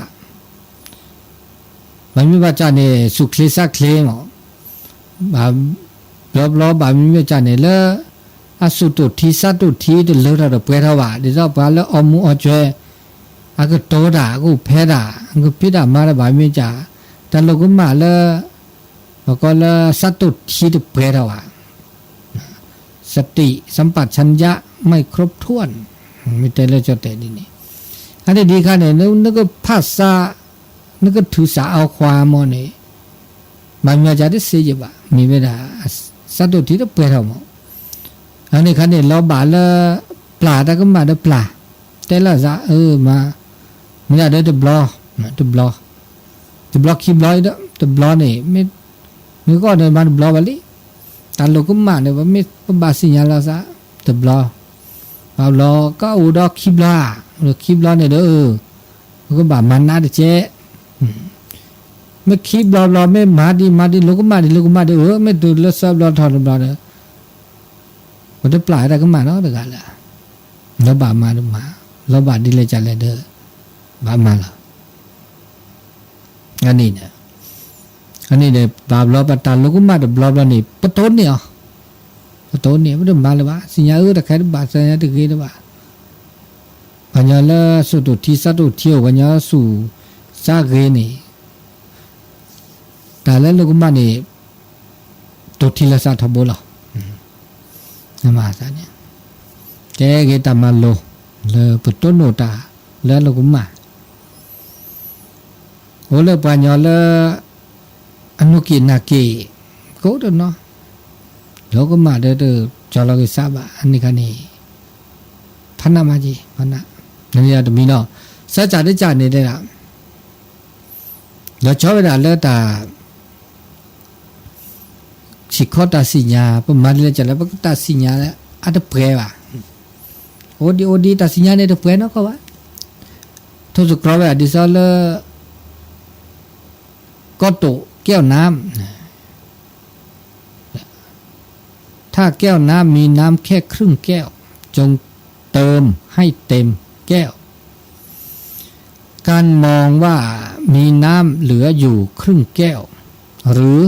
ဘၣ်မနုၤဘၣ်ကၢ်န့ၣ် ဆူၣ်ချ့ဆါချ့မး ဘၣ်ဘျီဘျီ ဘၣ်မနုၤဘၣ်ကၢ်န့ၣ် လၢအဆူၣ်တိၢ်ထံ ဆါတိၢ်ထံ တလၢထီၣ်တပှဲၤထီၣ်ဘၣ် ဒ်သိးပှၤလၢအီမူအီကၠွဲ အကတိၤတၢ် အကအိၣ်ဖဲတၢ် အကဖံးတၢ်မၤတၢ် ဘၣ်မနုၤကၢ် တၢ်လိာ်ကမၣ်လၢ ပကိးလၢ ဆါတိၢ်ထံတပှဲၤထီၣ်ဘၣ် สติสัมปชัญญะไม่ครบถ้วน မ့ၢ်တဲလၢကၠီၣ်တဲၣ်ဒ်န့ၣ် အန့ၣ်ဒ်ခါန့ၣ် န နကဖးဆါ နကထုးစၢ်အီခွါမးန့ၣ် ဘၣ်မနုၤကၢ်တသ့ယဘၣ် မ့ၢ်ဝဲဒၣ် ဆါတိၢ်ထံတပှဲၤထီၣ်မး အန့ၣ်ခါန့ၣ် လီၤဘၣ်လၢ ပျၢ်တၢ်ကမၣ်ဒီးပျၢ် တဲလၢသး အၢ မၤ မ့ၢ်ဒၣ်ဒီးတဘျီ တဘျီ တဘျီခံဘျီအံၤဒီး တဘျီန့ၣ် မ့ၢ် မ့ၢ်ဂီၢ်န့ၣ် မၤတဘျီဘၣ်လံ တၢ်လိာ်ကမၣ်န့ၣ် ပမ့ၢ် ပဘၣ်သ့ၣ်ညါလီၤသး တဘျီ ဘၣ်ဘျီ ကအိၣ်ဒီးခံဘျီ ခံဘျီန့ၣ်ဒီး ပကဘၣ်မၤနးတကဲး မ့ၢ်ခံဘျီဘျီ မ့ၢ်မၤဒံးမၤဒံး လိာ်ကမၣ်ဒံးလိာ်ကမၣ်ဒံး အၢ မ့ၢ်တုၤလၢသၢဘျီထီၣ်တဘျီဒီး ပတပျၢ်တၢ်ကမၣ်နီတဂၤလၢၤ လီၤဘၣ်မၤတမၤ လီၤဘၣ်ဒ်လဲၣ်ကၢ်လဲၣ်ဒီး ဘၣ်မၤလီၤ အန့ၣ်န့ၣ် အန့ၣ်န့ၣ် ဘၣ်ဘျီပတၢ်လိာ်ကမၣ်တဘျီဘျီန့ၣ် ပတိၢ်န့ၢ်အီၤ ပတိၢ်န့ၢ် ပတမၤလၢၤဘၣ် သ့ၣ်ညါအၢတခါတဘၣ် သ့ၣ်ညါတဂ့ၤတဘၣ် ပှၤကညီလၢဆူၣ်တိၢ်ထံ ဆါတိၢ်ထံအိၣ် ပှၤကညီဆူၣ်ဆါဂ့ၤန့ၣ် တၢ်လၢလိာ်ကမၣ်န့ၣ် တိၢ်ထံလၢသးထီဘိလီၤ မၤသးန့ၣ် ကဲဂ့ၤတၢ်မၤလိာ် လၢပတိၢ်နိၣ်တၢ် လၢလိာ်ကမၣ် အိၣ်လၢပှၤကညီလၢ အနူၢ်က့ၣ်နာ်က့ၣ် ကိးတနီၤ လိာ်ကမၣ်ဒီးတကၠီၤလီၤက့ၤသးဘၣ် အန့ၣ်ခါန့ၣ် ဖးနးမးက့ၤ ဖးနး နန့ၣ်တမံၤနီၤ စၢ်ကၢ်တကၢ်န့ၣ်တဲဒၣ် ဒီးဆီဝဲဒၣ်လၢတၢ် စံၣ်ခီတၢ်သ့ၣ်ညါ ပမၤဒ်လဲၣ်ကၢ်လဲၣ် ပကတၢ်သ့ၣ်ညါလၢအတပှဲၤဘၣ် အိၣ်ဒံးအိၣ်ဒံး တၢ်သ့ၣ်ညါန့ၣ်တပှဲၤနီတခီဘၣ် ထိၣ်သတြီၤဝဲဒၣ်ဒ်သိးလၢ ก้อนโต แก้วน้ำ ถ้าแก้วน้ำมีน้ำแค่ครึ่งแก้ว จงเติมให้เต็มแก้ว การมองว่ามีน้ำเหลืออยู่ครึ่งแก้ว หรือ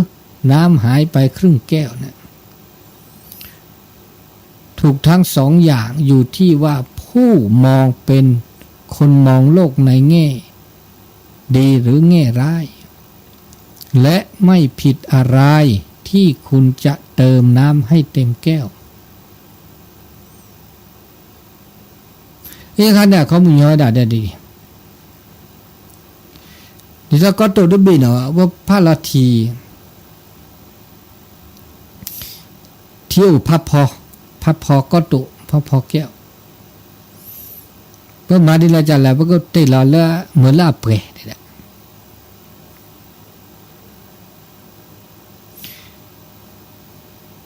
น้ำหายไปครึ่งแก้วเนี่ย ถูกทั้งสองอย่าง อยู่ที่ว่าผู้มองเป็นคนมองโลกในแง่ดีหรือแง่ร้าย และไม่ผิดอะไรที่คุณจะเติมน้ำให้เต็มแก้ว အခါန့ၣ် အခီပညီဝဲဒၣ်ဒ်အံၤ ဒ်သိး ก้อนโต တဘ့ၣ်နီၤ ပဖးလီၤထံ ထံအိၣ်ဖးဖီ ဖးဖီ ก้อนโต ဖးဖီ แก้ว ပမၤဒ်လဲၣ်ကၢ်လဲၣ် ပကတ့ၢ်လီၤလၢ မုၢ်လၢအပှဲၤဒၣ်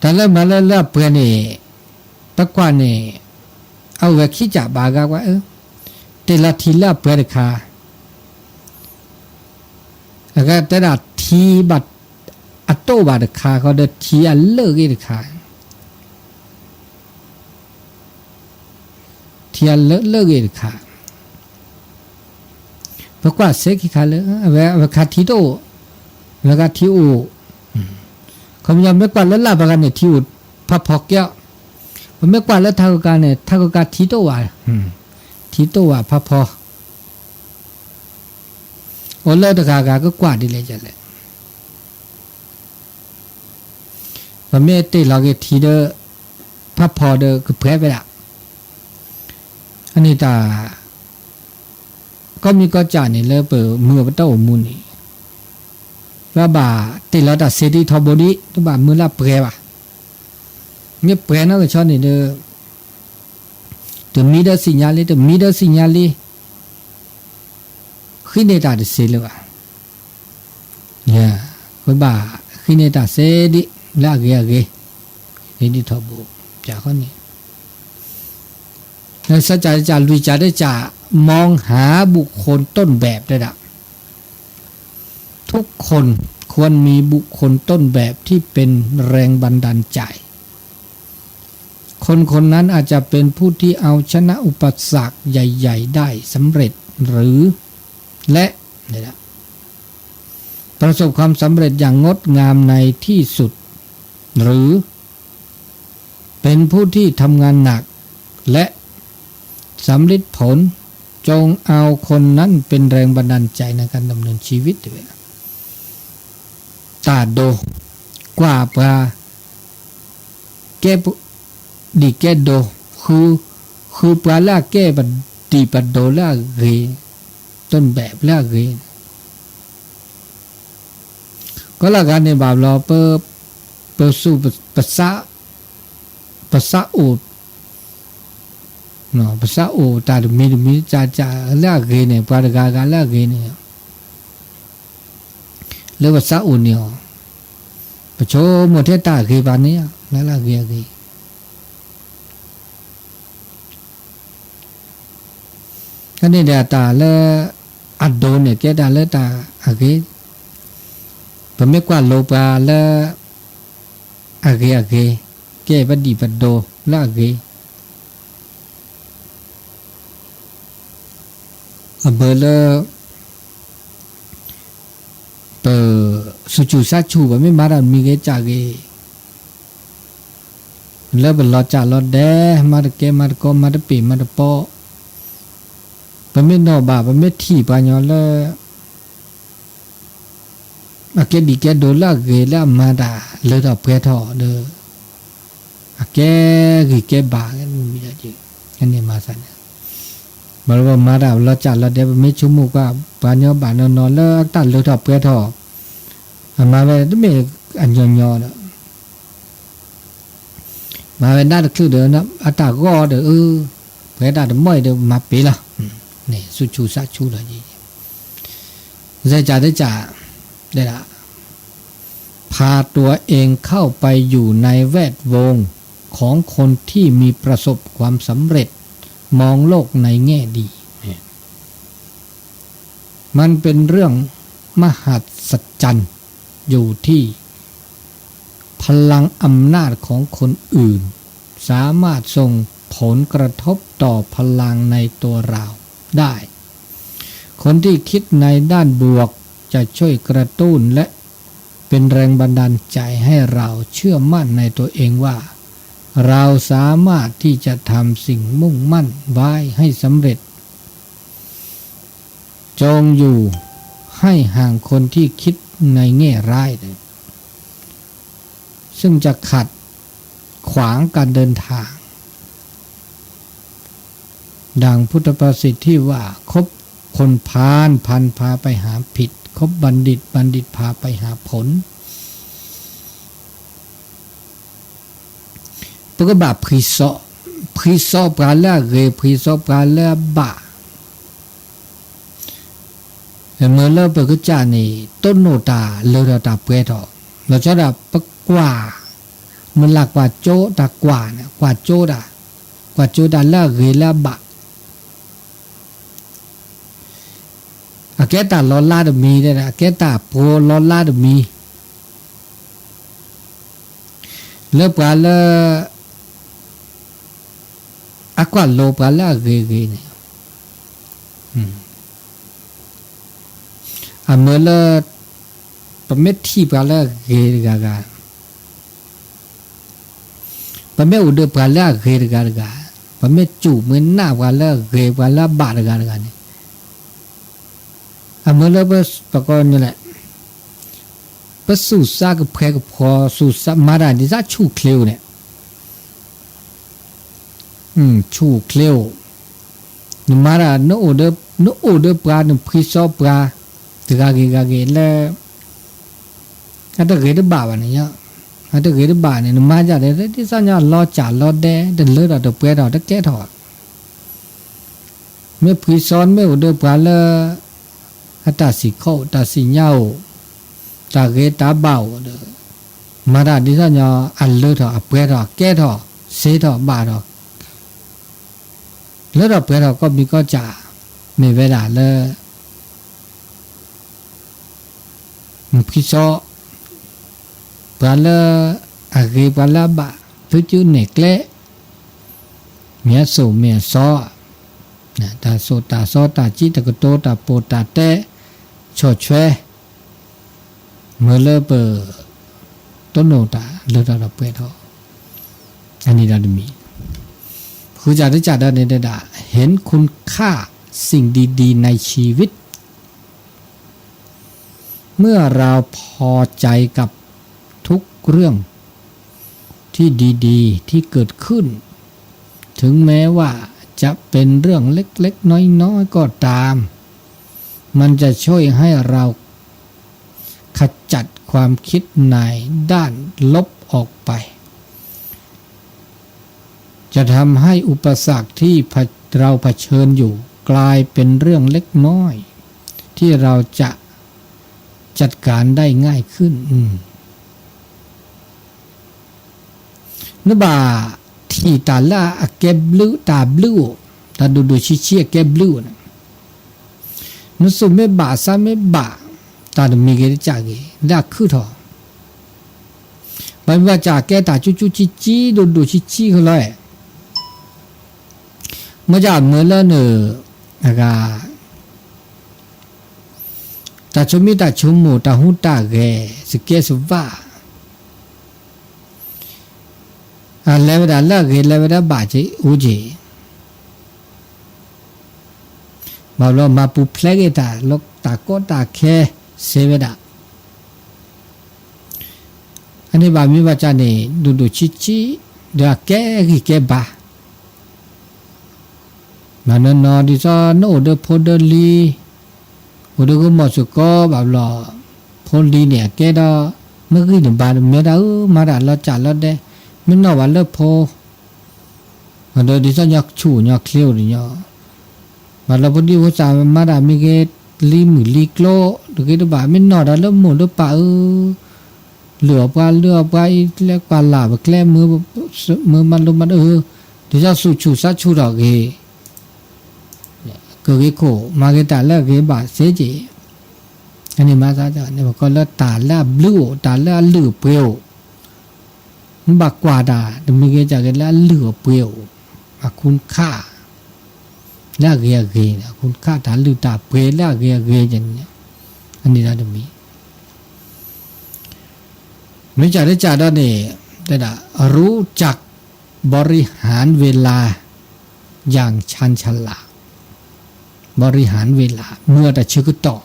တၢ်လၢမၤလၢလၢအပှဲၤန့ၣ် ပကွၢ်န့ၣ် အဝဲခံကၢ်ဘၣ်ဂၤကွၢ် အၢ တ့ၢ်လီၤထံလၢအပှဲၤတခါ အကတဲဒၣ်ထံဘၣ်အတိၢ်ဘၣ်တခါ ခီဒီးထံအလၢၢ်ဂ့ၤတခါ ထံအလၢၢ်လၢၢ်ဂ့ၤတခါ ပကွၢ်စဲခံခါလၢ အဝဲ အဝဲခါထံတအိၣ် အဝဲခါထံအိၣ် ခီပညီ မ့ၢ်ကွၢ်လၢလၢ်ပှဲၤဂၤန့ၣ် ထံအိၣ်ဖးဖီ แก้ว ပမ့ၢ်ကွၢ်လၢထးခိၣ်ကါန့ၣ် ထးခိၣ်ကါထံတအိၣ်ဘၣ် ထံတအိၣ်ဘၣ် ဖးဖီ အိၣ်လၢတဂၤဂၤကကွၢ်ဒ်လဲၣ်ကၢ်လဲၣ် ပမ့ၢ်တ့ၢ်လီၤက့ၤထံဒီး ဖးဖီဒီးကပှဲၤဝဲဒၣ် အန့ၣ်တၢ် ကီၢ်မံကီၢ်ကၢ်န့ၣ် လၢပမုၢ်ပတၢ်အိၣ်မူန့ၣ် ပဘၣ်တ့ၢ်လီၤတၢ်စ့ဒ်ထီဘိဒ် တဘၣ်မုၢ်လၢပှဲၤဘၣ် မ့ၢ်ပှဲၤနီၢ်ကဆီန့ၣ်ဒီး တမံဒီးသ့ၣ်ညါလံ တမံဒီးသ့ၣ်ညါလံ ဃုန့ၢ်တၢ်တစ့လၢၤဘၣ် ပဘၣ်ဃုန့ၢ်တၢ်စ့ဒ်လၢအဂ့ၤအဂ့ၤ ဒ်ထီဘိ ပျၢ်ဃီန့ၣ် စၢ်ကၢ်တကၢ် လွံၢ်ကၢ်တကၢ် มองหาบุคคลต้นแบบ တဲဒၣ် ทุกคนค ควรมีบุคคลต้นแบบที่เป็นแรงบันดาลใจ คนคนนั้นอาจจะเป็นผู้ที่เอาชนะอุปสรรคใหญ่ๆ ได้สำเร็จ หรือ และ นี่แหละ ประสบความสำเร็จอย่างงดงามในที่สุด หรือ เป็นผู้ที่ทำงานหนัก และสำเร็จผล จงเอาคนนั้นเป็นแรงบันดาลใจในการดำเนินชีวิต ต๋าโด กว่าปา แก้ปุ ดีแก้โด คือ คือปาละแก้ปะดีปะโดละเก ต้นแบบละเก ก็ละกั๋นนี่บาปลอ เปอ เปอสู้ปะ ปะสะ ปะสะโอด เนาะ ปะสะโอด ต๋าตะมีตะมีจ๋าจ๋าละเกเนี่ย ปาตะกาตะกาละเกเนี่ย เรียกว่าสะโอดเนี่ย ปะโชหมดเทศต๋าเกปานนี้ ละละเกเก ก็นี่แหละต๋าละอะโดเนี่ย แก้ต๋าละต๋าอะเก ปะเม็ดกว่าโลปาละอะเกอะเก แก้ปะดีปะโดละอะเก อะเบอร์ละ เปอสูจูสะชู ปะเม็ดมาดามีเกจ๋าเก แล้วปะลอจ๋าลอแด มาตะแก มาตะกอ มาตะเป๋ มาตะปอ ปะเม็ดหน่อบา ปะเม็ดถี่ปาญอละ อะแก้ดีแก้โดละเกละมาต๋า เลิศเถ่าแปรเถ่าเด้อ อะแก้ดีแก้บา อันนี้มีแล้วจริง อันนี้มาสันเนี่ย บาละว่ามาต๋า ลอจ๋าลอแด ปะเม็ดชูมูกว่า ปาญอปานอนนอน แล้วต๋าเลิศเถ่าแปรเถ่า อะมาแวดเม อันยอๆ เนาะ มาแวดหน้าตะคลึกเด้อนะ อะต๋าก็เด้อ เออ แปรต๋าตะม้อยเด้อ มาเป๋ละ อืม นี่ สุชูสะชูเลย ใส่จ๋าได้จ๋า ได้ละ พาตัวเองเข้าไปอยู่ในแวดวงของคนที่มีประสบความสำเร็จ มองโลกในแง่ดี เนี่ย มันเป็นเรื่องมหัศจรรย์อยู่ที่พลังอำนาจของคนอื่น สามารถส่งผลกระทบต่อพลังในตัวเราได้ คนที่คิดในด้านบวกจะช่วยกระตุ้นและเป็นแรงบันดาลใจให้เราเชื่อมั่นในตัวเองว่า เราสามารถที่จะทำสิ่งมุ่งมั่นไว้ให้สำเร็จ จงอยู่ให้ห่างคนที่คิดในแง่ร้าย ซึ่งจะขัดขวางการเดินทาง ดังพุทธภาษิตที่ว่า คบคนพาล พาลพาไปหาผิด คบบัณฑิต บัณฑิตพาไปหาผล ပကဘၣ်ဖှံစီ ဖှံစီပှၤလၢအဂ့ၤ ဖှံစီပှၤလၢအဘၣ် မ့ၢ်လၢပကစၢ်န့ၣ် တိၢ်နိၣ်တၢ် လၢထီၣ်တၢ်ပှဲၤထီၣ် လီၤဆီဒၣ်ပကွၢ် မ့ၢ်လၢကွၢ်ကၠိတၢ်ကွၢ်န့ၣ် ကွၢ်ကၠိတၢ် ကွၢ်ကၠိတၢ်လၢအဂ့ၤလၢအဘၣ် အကဲတၢ်လီၤလါတမံၤ အကဲတၢ်ပှိၤလီၤလါတမံၤ လၢပှၤလၢ အကွၢ်လိပှၤလၢအဂ့ၤဂ့ၤန့ၣ် အမ့ၢ်လၢ ပမ့ၢ်ထံၣ်ပှၤလၢအဂ့ၤတဂၤဂၤ ပမ့ၢ်အိၣ်ဒီးပှၤလၢအဂ့ၤတဂၤတဂၤ ပမ့ၢ်စူၢ်မ့ၢ်နာ်ပှၤလၢအဂ့ၤ ပှၤလၢအဘၣ်တဂၤတဂၤန့ၣ် အမ့ၢ်လၢပ ပကိးန့ၣ်လဲၣ် ပသူၣ်စၢ်ကဖှဲကဖှီ သူၣ်စၢ်မၤတၢ်ဒ်သိးဆူၣ်ချ့အိၣ်န့ၣ် ဆူၣ်ချ့အိၣ် နမၤတၢ် နအိၣ်ဒီး နအိၣ်ဒီးပှၤ နဖှံစီပှၤ တဂၤဂ့ၤဂၤဂ့ၤလၢ အတဂ့ၤတဘၣ်ဘၣ်န့ၣ် အတဂ့ၤတဘၣ်န့ၣ် နမၤဒ်လဲၣ် ဒ်သိးညီလီၤစၢ်လီၤဒဲ တလၢထီၣ်တပှဲၤထီၣ်တကဲထီၣ် မ့ၢ်ဖှံစီ မ့ၢ်အိၣ်ဒီးပှၤလၢ အတၢ်စံၣ်ခိၣ် တၢ်စံၣ်ညီၣ်အိၣ် တၢ်ဂ့ၤတၢ်ဘၣ်အိၣ်ဒီး မၤတၢ်ဒ်သိးညီ အလၢထီၣ် အပှဲၤထီၣ် ကဲထီၣ် စ့ထီၣ် ဘၣ်ထီၣ် လၢထီၣ်ပှဲၤထီၣ် ကိးမံၤကိးစၢ် မ့ၢ်ဝဲဒၣ်လၢ မ့ၢ်ဖှံစီ ပှၤလၢအဂ့ၤ ပှၤလၢအဘၣ် သုကၠိန့ၣ်ကျဲ မ့ၢ်အစိာ်မ့ၢ်အစီ တၢ်စိာ်တၢ်စီ တၢ်စံးတၢ်ကတိၤ တၢ်ပိာ်တၢ်တဲ ဆီၣ်ထွဲ မ့ၢ်လၢပတိၢ်နီၣ်တၢ်လၢတၢ်ဒီးပှဲၤထီၣ် အန့ၣ်ဒီးတမံၤ ဃုစၢ်တစၢ်ဒီးန့ၣ်ဒၣ် เห็นคุณค่าสิ่งดีๆในชีวิต เมื่อเราพอใจกับทุกเรื่องที่ดีๆที่เกิดขึ้น ถึงแม้ว่าจะเป็นเรื่องเล็กๆน้อยๆก็ตาม มันจะช่วยให้เราขจัดความคิดในด้านลบออกไป จะทำให้อุปสรรคที่เราเผชิญอยู่กลายเป็นเรื่องเล็กน้อยที่เราจะจัดการได้ง่ายขึ้น อืม နဘၣ်ထံၣ်တၢ်လၢအကဲဘျုး တၢ်ဘျုးအိၣ် တၢ်ဒိၣ်ဒိၣ်ဆံးဆံးအကဲဘျုးအိၣ်န့ၣ် နစိာ်မ့ၢ်ဘၣ် စၢ်မ့ၢ်ဘၣ် တၢ်တမံၤဂ့ၤတစၢ်ဂ့ၤ လၢအခုၣ်ထီၣ် ဘၣ်မ့ၢ်ဘၣ်စၢ်ကဲတၢ်ကၠူကၠူကၠံကၠံ ဒိၣ်ဒိၣ်ဆံးဆံးကလီ မ့ၢ်စၢ်မ့ၢ်လၢန အဂၤ တၢ်ဆိမိၣ်တၢ်ဆိကမိၣ် တၢ်ဟူးတၢ်ဂဲၤ စကဲစဝါ အလဲၤဝဲဒၣ်လၢအဂ့ၤ လဲၤဝဲဒၣ်ဘၣ်က့ၤ အိၣ်က့ၤ ဘၣ်ဘျီမၤပူၤဖျဲးက့ၤတၢ် လီၤတၢ်ကီတၢ်ခဲ စဲဝဲဒၣ် အန့ၣ်ဘၣ်မ့ၢ်ဘၣ်စၢ်န့ၣ် ဒိၣ်ဒိၣ်ဆံးဆံး ဒီးအကဲဂံၢ်ကဲဘါ မၤနီၢ်နီၢ် ဒ်သိးနအိၣ်ဒီးဖိဒီးလံၤ အိၣ်ဒီးဂီၢ်မီၢ်စ့ၢ်ကီး ဘၣ်ဘျီ ဖိလံၤန့ၣ် အကဲဒီး မ့ၢ်ဂံၢ်န့ၣ်ဘါ မ့ၢ်ဒၣ်အၢ မၤတၢ်လီၤစၢ်လီၤဒဲ မ့ၢ်နီၣ်ဘၣ်လၢဖိ ဒီးဒ်သိးညီဆူၣ်ညီချ့အိၣ်ဒီးညီ ဘၣ်လီၤဖိဒံဖိသၣ်မၤတၢ်မ့ၢ်ဂ့ၤ လံမုၢ်လံကျိ တဂ့ၤတဘၣ် မ့ၢ်နီၣ်ဒီးလၢမိၢ်လၢပၢ်ဧၢ လုၢ်အီၣ်ပှၤ လုၢ်အီၣ်ပှၤ အံၤကျဲပှၤလၢ်ပကျဲ မ့ၢ်မၤလိမၤဒိး ဒ်သိးဆူၣ်ဆူၣ်စၢ်ဆူၣ်ထီၣ်ဂ့ၤ ကဂ့ၤခိၣ် မၤဂ့ၤတၢ်လၢအဂ့ၤဘၣ်စ့ၢ်ကီး အန့ၣ်မၤသးဒ်န့ၣ် ပကိးလၢတၢ်လၢအဘျုးအိၣ် တၢ်လၢအလုၢ်အပှ့ၤအိၣ် မ့ၢ်ဘၣ်ကွၢ်တၢ် တမံၤဂ့ၤစၢ်ဂ့ၤလၢအလုၢ်အပှ့ၤအိၣ် အคุณค่า လၢအဂ့ၤအဂ့ၤန့ၣ် အคุณค่า တၢ်လုၢ်တၢ်ပှ့ၤလၢအဂ့ၤအဂ့ၤန့ၣ် အန့ၣ်ဒီးတမံၤ မ့ၢ်စၢ်တစၢ်ဒီးန့ၣ် တဲဒၣ် รู้จักบริหารเวลาอย่างชาญฉลาด บริหารเวลา မၤတၢ်ဆၢကတီၢ်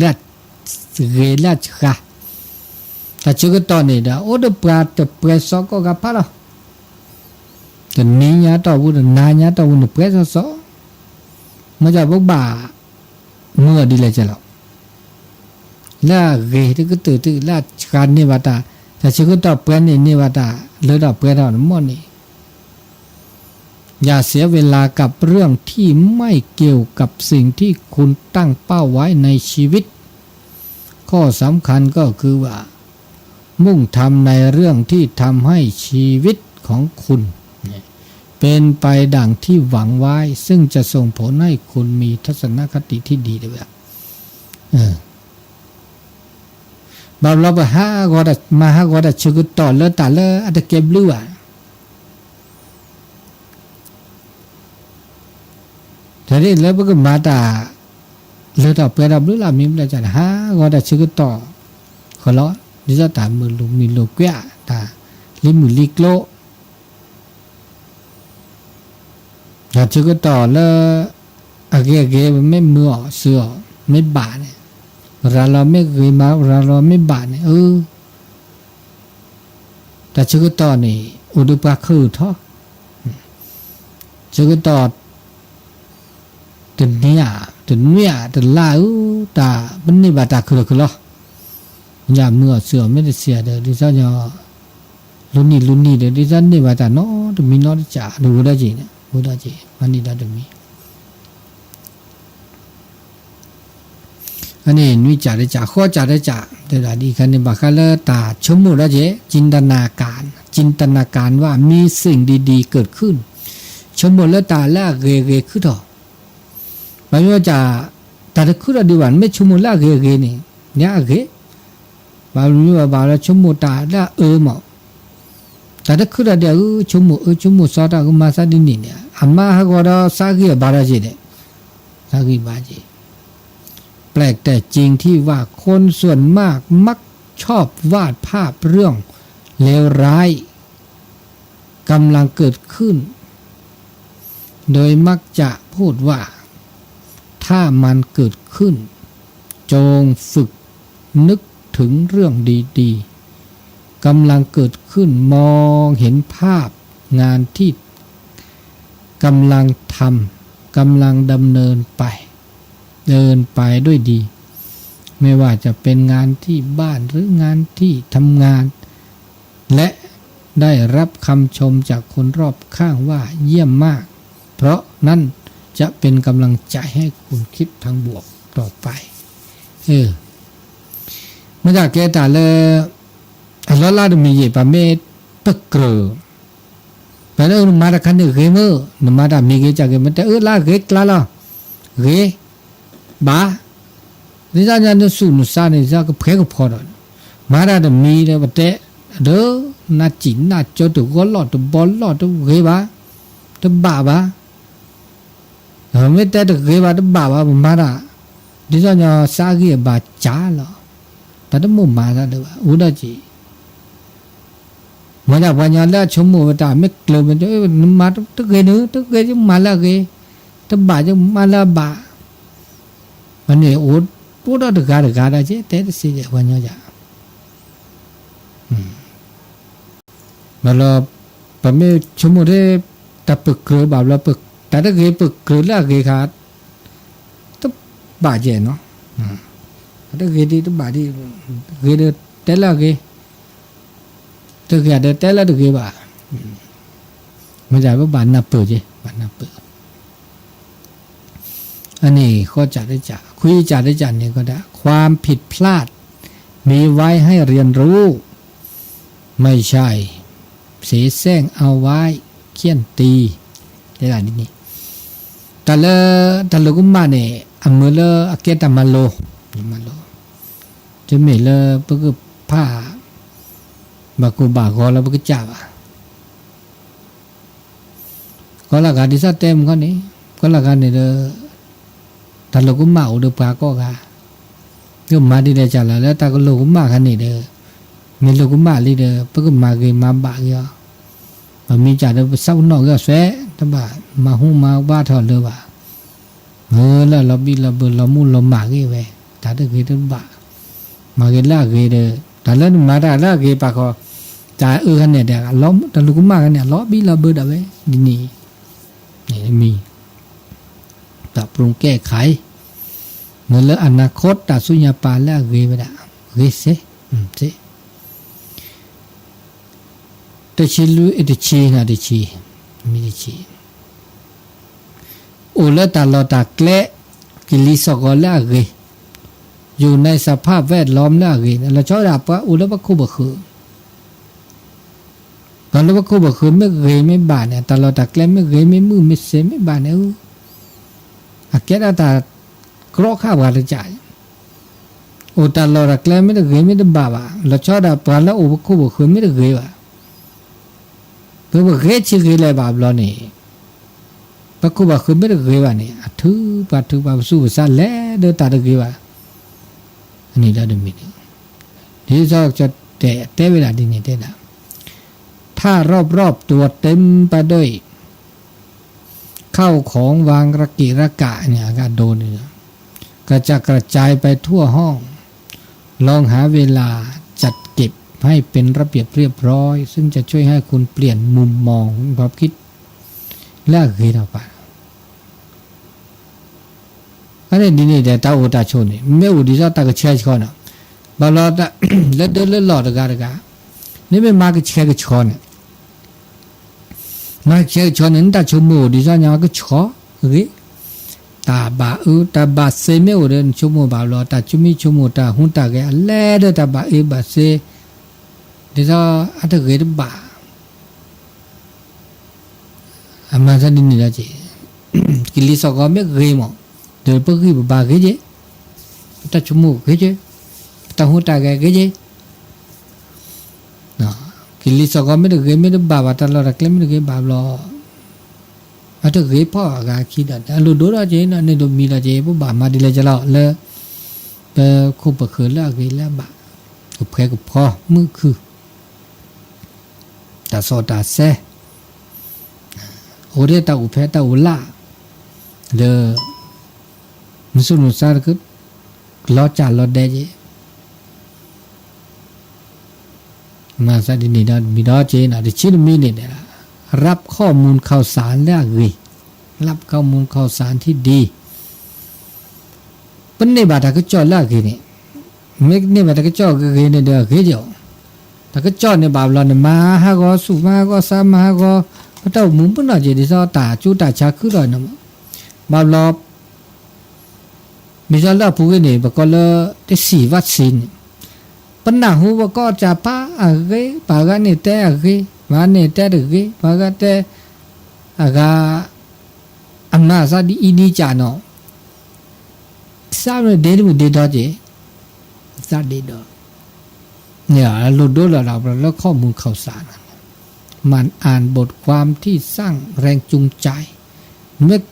လၢအဂ့ၤလၢအဃၣ် တၢ်ဆၢကတီၢ်န့ၣ်ဒီး အိၣ်ဒီးပှၤတပှဲၤစီၤကိးဂၤဖးလီၤ တနံၤညါတီၢ်ပူၤ တနၤညါတီၢ်ပူၤန့ၣ် ပှဲၤစီၤစီၤ မ့ၢ်စၢ်ဘၣ်ဘၣ် မၤဒ်လဲၣ်ကဲလီၤ လၢအဂ့ၤတကတၢၢ်တကတၢၢ် လၢအဃၣ်န့ၢ်ဘၣ်တၢ် တၢ်ဆၢကတီၢ်ပှဲၤန့ၢ်န့ၢ်ဘၣ်တၢ် လၢတၢ်ပှဲၤထီၣ်န့ၣ်မ့ၢ်န့ၣ် อย่าเสียเวลากับเรื่องที่ไม่เกี่ยวกับสิ่งที่คุณตั้งเป้าไว้ในชีวิต ข้อสำคัญก็คือว่า มุ่งทำในเรื่องที่ทำให้ชีวิตของคุณเนี่ยเป็นไปดังที่หวังไว้ ซึ่งจะส่งผลให้คุณมีทัศนคติที่ดี ဘၣ်ဘျီပဟးဂီၤတၢ် မၤဟးဂီၤတၢ်ဆၢကတီၢ်လၢတၢ်လၢအတကဲဘျုးဘၣ် တၢ်န့ၣ်လၢပကမၤတၢ် လၢတၢ်ပှဲၤဒီးဘျုးလၢမ့ၢ်ဘျုးစၢ်န့ၣ် ဟးဂီၤတၢ်ဆၢကတီၢ် ဃီလီၤ ဒ်သိးတၢ်မုာ်လိာ်မုာ်လိာ်ကွဲး တၢ်လံမုၢ်လံကျိ တၢ်ဆၢကတီၢ်လၢ အဂ့ၤအဂ့ၤ မ့ၢ်မုာ်အီၤစၢၤအီၤ မ့ၢ်ဘၣ်န့ၣ် ရၤလီၤမ့ၢ်ဂ့ၤမး ရၤလီၤမ့ၢ်ဘၣ်န့ၣ် အၢ တၢ်ဆၢကတီၢ်န့ၣ် အိၣ်ဒီးပှၤခီၣ်ထီၣ် ဆၢကတီၢ် တနံၤဧါ တနွံဧါ တလါဧိၤ တၢ်ပန့ၢ်ဘၣ်တၢ်ခုၣ်လီၤခုၣ်လီၤ ယမုာ်အီၤစၢၤအီၤ မ့ၢ်တစံးဒီး ဒ်သိးညီ လူနံၣ်လူနံၣ်ဒီး ဒ်သိးန့ၢ်ဘၣ်တၢ်နီတမံၤနီတစၢ် ဒီးဝဲဒၣ်က့ၤန့ၣ် ဝဲဒၣ်က့ၤ မၤန့ၢ်ဒီးတမံၤ အန့ၣ် နွံစၢ်တစၢ် ဃိးစၢ်တစၢ် တဲဒၣ်ဒ်အံၤခါန့ၣ် ဘၣ်ဃးလၢတၢ်ဆိကမိၣ်ဒီးက့ၤ จินตนาการ จินตนาการว่ามีสิ่งดีๆเกิดขึ้น ဆိကမိၣ်လၢတၢ်လၢအဂ့ၤအဂ့ၤခုၣ်ထီၣ် ဘၣ်မ့ၢ်ဝဲစၢ် တၢ်တခုၣ်ထီၣ်ဒံးဘၣ် မ့ၢ်ဆိကမိၣ်လၢအဂ့ၤအဂ့ၤန့ၣ် န့ၣ်အဂ့ၤ ဘၣ်မနုၤဘၣ်ဘၣ်လၢ ဆိကမိၣ်တၢ်လၢအအၢမး, တၢ်တခုၣ်တၢ်ဒဲး အၢ ဆိကမိၣ်အၢ ဆိကမိၣ်စီတၢ်ကမၤသးဒ်န့ၣ်န့ၣ် အမါဟးဂီၤဒီး သးဂံၢ်အဘါဒီးက့ၤဒဲး, သးဂံၢ်ဘါက့ၤ แปลกแต่จริงที่ว่าคนส่วนมากมักชอบวาดภาพเรื่องเลวร้ายกำลังเกิดขึ้น โดยมักจะพูดว่า ถ้ามันเกิดขึ้น จงฝึกนึกถึงเรื่องดีๆ กำลังเกิดขึ้น มองเห็นภาพงานที่กำลังทำ กำลังดำเนินไป เดินไปด้วยดี ไม่ว่าจะเป็นงานที่บ้านหรืองานที่ทำงาน และได้รับคำชมจากคนรอบข้างว่าเยี่ยมมาก เพราะนั่นจะเป็นกำลังใจให้คุณคิดทางบวกต่อไป เออ မ့ၢ်တၢ်ကဲတၢ်လၢ အလီၢ်လၢ်တမံၤယံၤ ပမ့ၢ်ပကြၢး ပှၤလၢနမၤတၢ်ခါန့ၣ်ဂ့ၤမ့ၢ် နမၤတၢ်မံၤဂ့ၤကၢ်ဂ့ၤ မ့ၢ်တဲအၢလၢဂ့ၤကျါလီၤ ဂ့ၤ ဘၣ် ဒ်သိးညါနသူၣ်နသးန့ၣ် ဒ်သိးကဖှဲကဖီဒီး မၤတၢ်တမံၤဒီး ပတဲ ဒီး နစံၣ်နကၠီတဂီၤလီၢ် တဘီလီၢ် တဂ့ၤဘၣ် တဘၣ်ဘၣ် မ့ၢ်တဲတဂ့ၤဘၣ်တဘၣ်ဘၣ် ပမၤတၢ် ဒ်သိးညါသးဂံၢ်အဘါကၢ်လီၤ တၢ်တမိၣ်မၤသးဒံးဘၣ် အိၣ်ဒီးက့ၤ မ့ၢ်ဒၣ်ပှၤညီလၢအဆိကမိၣ်ဝဲတၢ် မ့ၢ်ကျၢၤမ့ၢ်တဲ နမၤတဂ့ၤနုၤ တဂ့ၤ ယမၤလၢအဂ့ၤ တဘၣ်ယမၤလၢအဘၣ် မ့ၢ်န့ၣ်အိၣ် အိၣ်ဒီးတဂၤတဂၤဒီးက့ၤ တဲတသ့ဒီးပှၤညီယၤ ဘၣ်လီၤ ပမ့ၢ်ဆိကမိၣ်ထဲ တၢ်ပကြၢးဘၣ်ဘျီ တၢ်တဂ့ၤပကြၢးလၢအဂ့ၤခါ တဘၣ်ကဲနီၤ တၢ်တဂ့ၤဒံးတဘၣ်ဒံး ဂ့ၤဒီးတဲလၢအဂ့ၤ တဂ့ၤဒီးတဲလၢတဂ့ၤဘၣ် မ့ၢ်ဒၣ်ပဘၣ်နၢ်ပၢၢ်က့ၤ ဘၣ်နၢ်ပၢၢ် အန့ၣ် ဃီကၢ်တကၢ် ခွံကၢ်တကၢ်န့ၣ်ကဒီး ความผิดพลาดมีไว้ให้เรียนรู้ ไม่ใช่เสแสร้งเอาไว้เฆี่ยนตี တဲဒၣ်ဒ်န့ၣ် တၢ်လၢ တၢ်လိာ်ကမၣ်န့ၣ် အမၢလၢအကဲတၢ်မၤလိာ် မၤလိာ် တမ့ၢ်လၢပကဖး ဘၣ်ကိၢ်ဘၣ်ဂီၤလၢပကစၢ်ဘၣ် ကီၤလၢ်ဂၤဒ်သိးတဲမုၢ်ခီန့ၣ် ကီၤလၢ်ဂၤန့ၣ်ဒီး တၢ်လိာ်ကမၣ်အိၣ်ဒီးပှၤကိးဂၤ ကမၤဒ်လဲၣ်ကၢ်လၢ်လၢတၢ်ကလိာ်ကမၣ်ခါန့ၣ်ဒီး မ့ၢ်လိာ်ကမၣ်လံဒီး ပကမၤဂ့ၤမၤဘၣ်က့ၤအီၤ ပမ့ၢ်ကၢ်ဒီးပသးပနီၣ်က့ၤအီၤစွဲ တဘၣ်မၤဟူမၤဘါထီၣ်လၢၤဘၣ် မ့ၢ်လၢလီၤဘံၣ်လီၤဘၢလီၤမူလီၤမၢ်ဂ့ၤဝဲ တၢ်တဂ့ၤတဘၣ် မၤဂ့ၤလၢအဂ့ၤဒီး တၢ်လၢနမၤတၢ်လၢအဂ့ၤပာ်ဃီ တၢ်အၢခါန့ၣ်ဒီး တၢ်လိာ်ကမၣ်ခါန့ၣ် အလီၤဘံၣ်လီၤဘၢဒၣ်ဝဲ ဒ်န့ၣ် န့ၣ်မံၤ ပရုံးแก้ไข မ့ၢ်လၢอนาคต တၢ်ဆူညါပာ်လၢအဂ့ၤဝဲဒၣ် ဂ့ၤစ့ၢ် စ့ၢ် တဆံလွံၢ် အဲ တဆံ နၤ တဆံ မံၤတဆံ အိၣ်လၢတၢ်လီၢ်တၢ်ကျဲ ကလံၤသီၣ်ဂီၤလၢအဂ့ၤ อยู่ในสภาพแวดล้อมလၢအဂ့ၤ လီၤဆီဒၣ်ပှၤအိၣ်လၢပခိၣ်ပဃၢၤ ပှၤလၢပခိၣ်ပဃၢၤမ့ၢ်ဂ့ၤမ့ၢ်ဘၣ်န့ၣ် တၢ်လီၢ်တၢ်ကျဲမ့ၢ်ဂ့ၤမ့ၢ်မုာ်မ့ၢ်စဲၤမ့ၢ်ဘၣ်န့ၣ် အကဲဒၣ်တၢ်ကြီခးပှၤတကၢ် အိၣ်တၢ်လီၢ်တၢ်ကျဲမ့ၢ်တဂ့ၤမ့ၢ်တဘၣ်ဘၣ် လီၤဆီဒၣ်ပှၤလၢအိၣ်ပခိၣ်ပဃၢၤမ့ၢ်တဂ့ၤဘၣ် ပပဂ့ၤဆံးဂ့ၤလဲၣ်ဘၣ်ဘျီန့ၣ် ပခိၣ်ပဃၢၤမ့ၢ်တဂ့ၤဘၣ်န့ၣ် အထုးပှၤထုးပှၤပသူၣ်ပသးလဲၤဒီးတၢ်တဂ့ၤဘၣ် အန့ၣ်ဒီးတမံၤန့ၣ် ဒ်သိးကတဲ တဲဝဲဒၣ်ဒ်န့ၣ်တဲဒၣ် ถ้ารอบๆตัวเต็มไปด้วยข้าวของวางระเกะระกะเนี่ย ก็โดนเนี่ยนะ กระจัดกระจายไปทั่วห้อง ลองหาเวลาจัดเก็บให้เป็นระเบียบเรียบร้อย ซึ่งจะช่วยให้คุณเปลี่ยนมุมมองความคิด လၢအဂ့ၤဒီးပာ် အန့ၣ်ဒ်န့ၣ်ဒီး တၢ်အိၣ်တၢ်ဆိးန့ၣ် မ့ၢ်အိၣ်ဒ်သိးတၢ်ကဆှဲကဆှီန့ၣ် ဘၣ်လီၤ လၢဒၢလၢလီၢ်တဂၤတဂၤ နမ့ၢ်မၤကဆှဲကဆှီန့ၣ် မၤကဆှဲကဆှီန့ၣ် နတၢ်ဆိကမိၣ်အိၣ်ဒ်သိးညါကဆှီဂ့ၤ တၢ်ဘၣ်အၢတၢ်ဘၣ်သ့မ့ၢ်အိၣ်ဒီး နဆိကမိၣ်ဘၣ်လီၤ တၢ်ဆိမိၣ်ဆိကမိၣ်တၢ်ဟူးတၢ်ဂဲၤအလဲၢ်ဒီးတၢ်ဘၣ်အၢဘၣ်သ့ ဒ်သိးအတဂ့ၤတဘၣ် အမၤသးဒ်န့ၣ်လီၤက့ၤ ကလံၤသီၣ်ဂီၤမ့ၢ်ဂ့ၤမး ဒီးပဂံၢ်ပဘါဂ့ၤက့ၤ ပတၢ်ဆိကမိၣ်ဂ့ၤက့ၤ ပတၢ်ဟူးတၢ်ဂဲၤဂ့ၤက့ၤ ကလံၤစီၣ်ကီးမ့ၢ်တဂ့ၤ မ့ၢ်တဘၣ်ဘၣ် တၢ်လီၢ်တၢ်ကျဲမ့ၢ်တဂ့ၤဘၣ်ဘျီ အတဂ့ၤဖီၣ်အဂၤခံဒီး အလိၣ်ဒိၣ်ထီၣ်က့ၤနီၤ န့ၣ်ဒိးမံလီၤက့ၤ ပဘၣ်မၤဒ်လဲၣ်ကလီလၢ ပခိၣ်ပဃၢၤလၢအဂ့ၤလၢအဘၣ် ကဖှဲကဖီမုၢ်ခုၣ် တၢ်စီၣ်တၢ်ဆဲ အိၣ်ဒၣ်တၢ်အိၣ်ဖဲ တၢ်အိၣ်လၢ် ဒီး နသူၣ်နသးတက လီၤစၢ်လီၤဒဲက့ၤ မၤသးဒ်န့ၣ်ဒီး မံၤဒီးက့ၤနီၤ တဆံတမံၤန့ၣ် รับข้อมูลข่าวสารလၢအဂ့ၤ รับข้อมูลข่าวสารที่ดี ပန့ၢ်ဘၣ်တၢ်ကစီၣ်လၢအဂ့ၤန့ၣ် မ့ၢ်န့ၢ်ဘၣ်တၢ်ကစီၣ်ဂ့ၤဂ့ၤန့ၣ်ဒီး အဂ့ၤက့ၤ တၢ်ကစီၣ်န့ၣ်ဘၣ်ဘျီန့ၣ် မၤဟးဂီၤဆူၣ် မၤဟးဂီၤဆါ မၤဟးဂီၤ ပတၢ်အိၣ်မူပနီၣ်က့ၤ ဒ်သိးတၢ်ကၠူတၢ်ဆါခုထီၣ်န့ၣ် ဘၣ်ဘျီ မ့ၢ်လၢအပူၤကွံာ်န့ၣ် ပကိးလၢ တဆံ vaccine န့ၣ် ပနၢ်ဟူပှၤကိးကၠ့ၢ်ပာ်အဂ့ၤ ပှၤဂၤန့ၣ်တဲအဂ့ၤ ပှၤဂၤန့ၣ်တဲတဂ့ၤ ပှၤဂၤတဲ အဂၤ အမၤသးဒ်အံၤဒ်ကၠၢ်နီၤ သးမ့ၢ်ဒ့တမ့ၢ်ဒ့ဒီက့ၤ သးဒ့ဒီ န့ၣ် အလိၣ်ဒိၣ်လီၤဒီး ပှၤလၢ ข้อมูลข่าวสาร หมั่นอ่านบทความที่สร้างแรงจูงใจ မ့ၢ်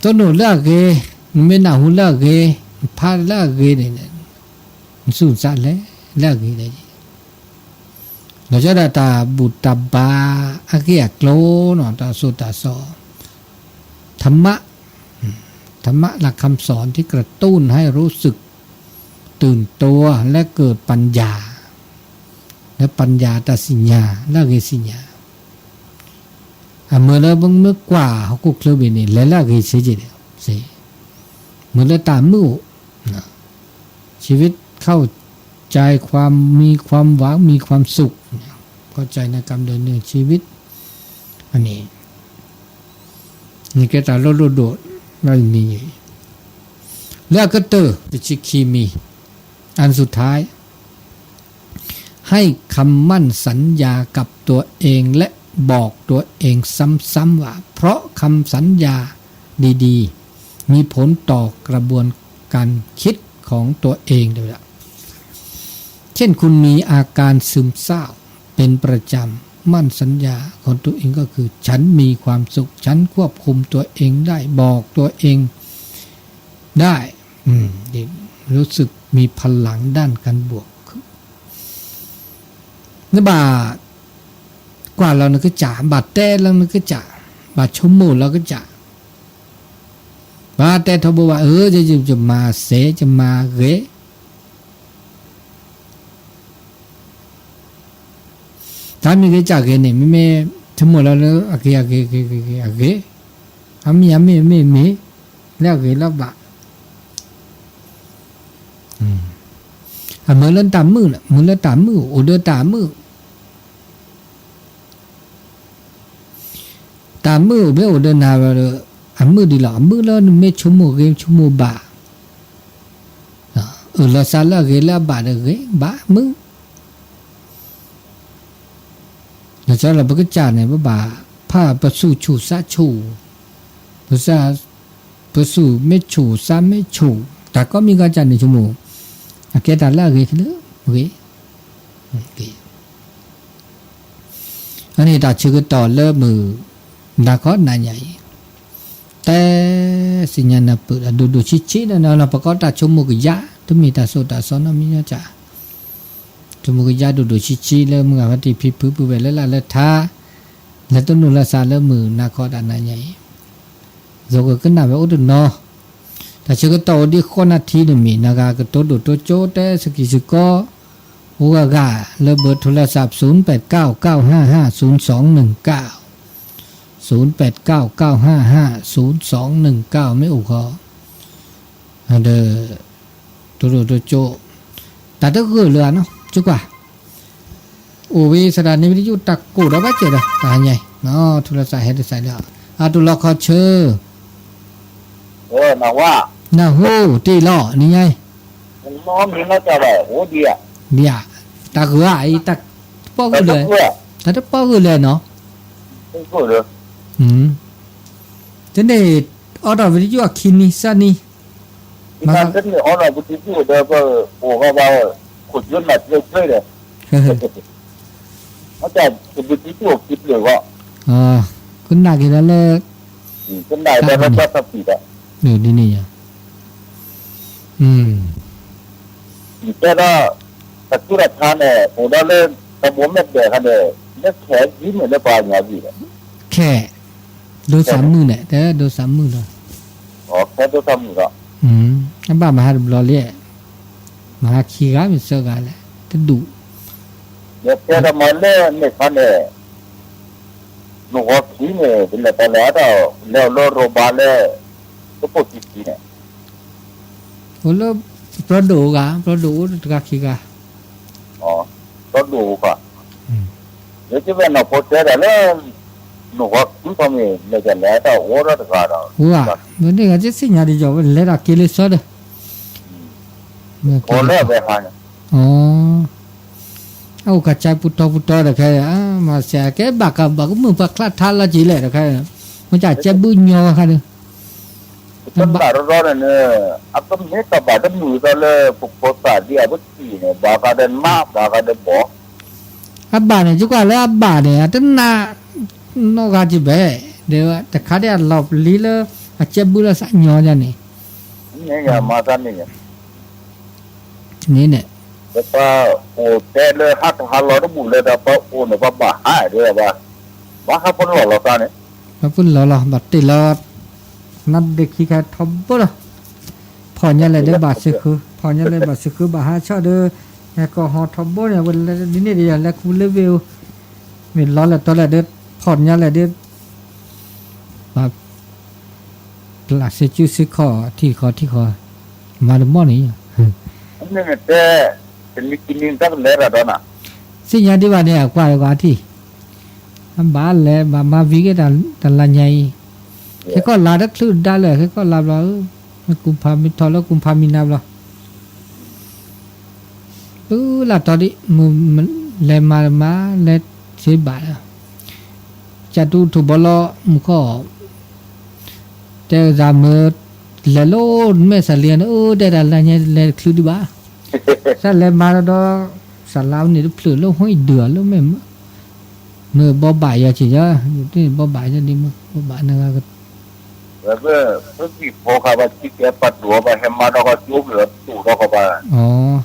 တနူလၢအဂ့ၤ မ့ၢ်နၢ်ဟူလၢအဂ့ၤ ဖးလၢအဂ့ၤန့ၣ် နသူၣ်နသးလဲၣ် လၢအဂ့ၤလဲၣ် လီၤဆီဒၣ်တၢ်ဘူၣ်တၢ်ဘါ အဂ့ၢ်အကျိၤနီၤ တၢ်သိၣ်တၢ်သီ ธรรมะ ธรรมะ หลักคำสอนที่กระตุ้นให้รู้สึกตื่นตัวและเกิดปัญญา လၢ ปัญญา တၢ်သ့ၣ်ညါ လၢအဂ့ၤသ့ၣ်ညါ အမ့ၢ်လၢပမ့ၢ်ကွၢ်ဟီၣ်ခိၣ်ချၢဘၣ်န့ၣ် လဲၤလၢအဂ့ၤဆ့က့ၤ မ့ၢ်လၢတၢ်မုာ်အိၣ် ชีวิตเข้าใจความ มีความหวัง มีความสุข เข้าใจในการดำเนินชีวิต အန့ၣ် န့ၣ်ကဲတၢ်လိၣ်ဒိၣ်ဒိၣ် လၢအမံၤ လၢအကတၢၢ် တဆံခံမံၤ อันสุดท้าย ให้คำมั่นสัญญากับตัวเองและบอกตัวเองซ้ำๆว่า เพราะคำสัญญาดีๆ มีผลต่อกระบวนการคิดของตัวเองด้วยล่ะ เช่นคุณมีอาการซึมเศร้าเป็นประจำ มั่นสัญญาของตัวเองก็คือ ฉันมีความสุข ฉันควบคุมตัวเองได้ บอกตัวเองได้ อืม รู้สึกมีพลังด้านการบวก နဘၣ်ကွၢ်လီၤနကစၢ် ဘၣ်တဲလီၤနကစၢ် ဘၣ်ဆိကမိၣ်လီၤကစၢ် ဘၣ်တဲထီဘိဘၣ် အၢ ယမၤစဲ ယမၤဂ့ၤ တၢ်မ့ၢ်ဂ့ၤကစၢ်ဂ့ၤန့ၣ် မ့မ့ၢ်ဆိကမိၣ်လီၤလၢအဂ့ၤ အဂ့ၤ အဂ့ၤ အဂ့ၤ အဂ့ၤ အမ့ၢ် အမ့ၢ် အမ့ၢ် အမ့ၢ် လၢအဂ့ၤလၢအဘၣ် အမ့ၢ်လၢတၢ်မုာ်န့ၣ် မ့ၢ်လၢတၢ်မုာ် အိၣ်ဒီးတၢ်မုာ် တၢ်မုာ်မ့ၢ်အိၣ်ဒီးနၤဒီး အမုာ်ဒ်လဲၣ် အမုာ်လၢနမ့ၢ်ဆိကမိၣ်ဂ့ၤ ဆိကမိၣ်ဘၣ် အၢၣ်လီၤသးလၢအဂ့ၤလၢအဘၣ်ဒီးဂ့ၤ ဘၣ်မုာ် လီၤဆီလီၤ ပကစၢ်န့ၣ် ပဘၣ်ဖးပသူၣ်ဆူၣ်သးဆူၣ် ပသး ပသူၣ်မ့ၢ်ဆူၣ်သးမ့ၢ်ဆူၣ် တၢ်ကိးမံၤကိးကစၢ်န့ၣ်ဆိကမိၣ် အကဲတၢ်လၢအဂ့ၤ ဂ့ၤ ဂ့ၤ အန့ၣ်တၢ်ဆၢကတီၢ်လၢမုၢ် နၤခီနၤညါအံၤ တဲသ့ၣ်ညါနၢ်ပၢၢ် ဒိၣ်ဒိၣ်ဆံးဆံးန့ၣ် ပကိးတၢ်ဆိကမိၣ်ကယၢ် တမ့ၢ်တၢ်သိၣ်တၢ်သီနီတမံၤကစၢ် ဆိကမိၣ်ကယၢ်ဒိၣ်ဒိၣ်ဆံးဆံးလၢမုၢ်ဂၤဖါတံၢ်ဖံဖု ပုၢ်ဝဲၢ်လၢလၢ်လၢထါ လၢတနူလၢသးလၢမုၢ်နၤခီတၢ်နၤညါအံၤ ယကကနၣ်ဝဲအိၣ်တနီၤ တၢ်ဆၢကတီၢ်အိၣ်ဒံးဃိးနၣ်ထံန့ၣ်မ့ၢ် နၤဂၤကတိၤဒိၣ်တိၤကၠိတဲစကံးစကီ အိၣ်ဂၤဂၤ လၢဘၢၣ်ထိလၢသး ศูนย์แปดเก้าเก้าห้าห้าศูนย์สองหนึ่งเก้า ศูนย์แปดเก้าเก้าห้าห้าศูนย์สองหนึ่งเก้า မ့ၢ်အိၣ်ဃီ ဒီး တိၤဒိၣ်တိၤကၠိ တၢ်တဂၢၢ်လၢၤဧါနီၤ ကၠိကွၢ် အိၣ်ဝဲစဒၣ်န့ၣ် ဝံသယုၢ်တၢ်ကိၢ်ဒီးဘၣ်စဲးဒီး တၢ်ဟါညါအံၤ ထိလၢသးဟဲတစဲးလၢၤ အတိၤလီၤခီဆၢ နၢ်ဟူ နၢ်ဟူ တ့ၢ်လီၤ နံၤညါအံၤ ဒ်ဧါ တၢ်ဂၢၢ်ဧါအံၤ တၢ်တပီၢ်ဂၢၢ်လဲၣ် တၢ်တပီၢ်ဂၢၢ်လဲၣ်နီၤ တန့ၢ် အိးထီၣ်ဝံသယုၢ်အခံနံၤသၢနံၤ မၤ တန့ၢ်အိးထီၣ်ဝံသယုၢ်ဒီး ပအိၣ်ဂၤဘၣ် ခိၣ်ယွဲမၤတြဲတြဲဒီး မ့ၢ်တၢ် တဘျီတဘျီ ကျိၣ်ကံပျိၢ်ဝဲ အၢ ကနၣ်က့ၤဒၣ်လၢ အၢ ကနၣ်က့ၤဒၣ်လၢ တၢ်သးပံးဒၣ် အၢ ဒ်န့ၣ်ယါ အၢ တဲဒၣ် တၢ်ကူၣ်တၢ်ခါန့ၣ် အိၣ်ဒၣ်လၢ တၢ်ဘိမဲာ်ဒဲးခါန့ၣ် လၢခဲအံၤမ့ၢ်လၢပှၤကညီအံၤလဲၣ် ခဲ ဒိၣ်သးမုၣ်န့ၣ် တဲဒိၣ်သးမုၣ်လီၤ အၢ ခဲဒိၣ်သးမုၣ်လီၤ အၢ အဘၣ်မဟါတဘျီလံ မဟါခံဂၤမ့ၢ်သၢဂၤလဲၣ် တဒူၣ် ယတဲဒၣ်မ့ၢ်လၢန့ၣ်ခါန့ၣ် နဂီၤခံန့ၣ် ပလဲၤတၢ်လဲၤအါတၢ် လဲၤအိၣ်လၢရိၣ်ဘၣ်လၢ တပိၢ်ခံဆံန့ၣ် အိၣ်လၢ ပျီဒိၣ်ဂၤ ပျီဒိၣ်အိၣ်တဂၤခံဂၤ အၢ ပျီဒိၣ်အိၣ်ခါ အၢ လၢကဘၣ်နီၢ်ဖိတဲဒၣ်လၢ နဂီၤခံခီမ့ၢ် လဲၤတၢ်လဲၤအါတၢ်အိၣ်ဒီးတဂၤဒီး အိၣ်ဧါ မ့ၢ်န့ၣ်ဂၤ ကသ့ၣ်ညါဒံးယီၤ လဲၤတၢ်က့ၤလၢစီဒီး မ့ၢ်က့ၤလၢစီ အၢ အအိၣ်ကစၢ်ပူတီပူတီတခါ အမၤစၢၤ ကဲဘၣ်ကဘၣ်ကမုာ်ပှၤချါထါလီၤက့ၤလဲၣ်တခါ မ့ၢ်ကစၢ်ဘုၣ်ညီခါဒီး တဘၣ်ရီရီန့ၣ် အကမ့ၢ်တဘၣ်တမုာ်သးလၢ ပဖိသၣ်ဒ်အပထံၣ်န့ၣ် ဘၣ်ဃးဒီးနး ဘၣ်ဃးဒီးဘီၣ် အဘၣ်န့ၣ် ယကွၢ်လၢအဘၣ်န့ၣ် အတနာ် နီၢ်ဂၤက့ၤဘၣ် ဒီးတခါဒ်အလီၤပလံလၢ အကၢ်ဘုၣ်လၢသးညီဒ်န့ၣ် မ့ၢ်ယါ မၤသးမ့ၢ်ယါ န့ၣ်န့ၣ် ပပှၤအိၣ်တဲလၢဟးတဟးလီၤတဘူၣ်လၢၤဒီး ပှၤအိၣ်န့ၣ် ပှၤဘၣ်ဟးဒံးဘၣ် ဘၣ်ဟးပလီၢ်လီၤသးန့ၣ် ပှၤပလီၢ်လီၤ ဘၣ်တ့ၢ်လီၤ နါဒ့ခံခါထီဘိလီၤ ဖီၣ်ညါလဲၣ်ဒီးဘၣ်စ့ဃု ဖီၣ်ညါလဲၣ်ဘၣ်စ့ဃု ဘၣ်ဟးဆီၣ်ဒီး ဟဲကီၢ်ဟီထီဘိန့ၣ် ဝဲလဲၤဒ်န့ၣ်ဒီး ယလဲၤခူလၢဝ့ၢ်အိၣ် မ့ၢ်လီၤလဲၣ်တီလဲၣ်ဒီး ဖီၣ်ညါလဲၣ်ဒီး ဘၣ် ပျၢ်စ့ကူစ့ခီၣ် ထံၣ်ဃီထံၣ်ဃီ မၤတမီၢ်န့ၣ် မ့ၢ်န့ၣ်တဲ တနံၤတနံၤတၢ်ကလဲၤတၢ်ဒီးနၤ သ့ၣ်ညါဒံးဘၣ်န့ၣ် အကွၢ်လၢကွၢ်ထံၣ် အဘၣ်လဲၤ ဘၣ်မၤဝံၤက့ၤတၢ်လၢညါအံၤ ခဲကီၢ်လါတချုးဒၣ်လဲာ် ခဲကီၢ်လါဘျီ မ့ၢ်ကုမ်ဖးမ့ၢ်ထီၣ်လၢကုမ်ဖးမ့ၢ်နၤဘျီ တုၤလၢတီၤဒံး မုၢ်လဲၤမၤတမၤ လဲၤစ့ဘၣ်လီၤ ကၢ်တူၢ်ထူၣ်ဘီလီၤ မူၢ်ခီၣ် တဲသးမ့ၢ်လဲၤလီၤ မဲာ်သးလံန့ၣ် အၢ တဲဒၣ်လၢညါလဲၤတချုးဒံးဘၣ် သးလဲၤမၤဒီး စးလါန့ၣ်တဖျၢၣ်လၢဟီၣ်အံၤဒုးလၢမဲာ် မ့ၢ်ဘီဘၣ်ယၤက့ၤယၤ ယတဘီဘၣ်ယၤဒံးမ့ၢ် ဘီဘၣ်နဂၤက ဝဲပ ပဘံၣ်ဖိခါဘၣ် စံၣ်တဲၤပာ်ဒိၣ်ဘၣ် ဟဲမၤဒီးကီၢ်ကၠိပျိၤ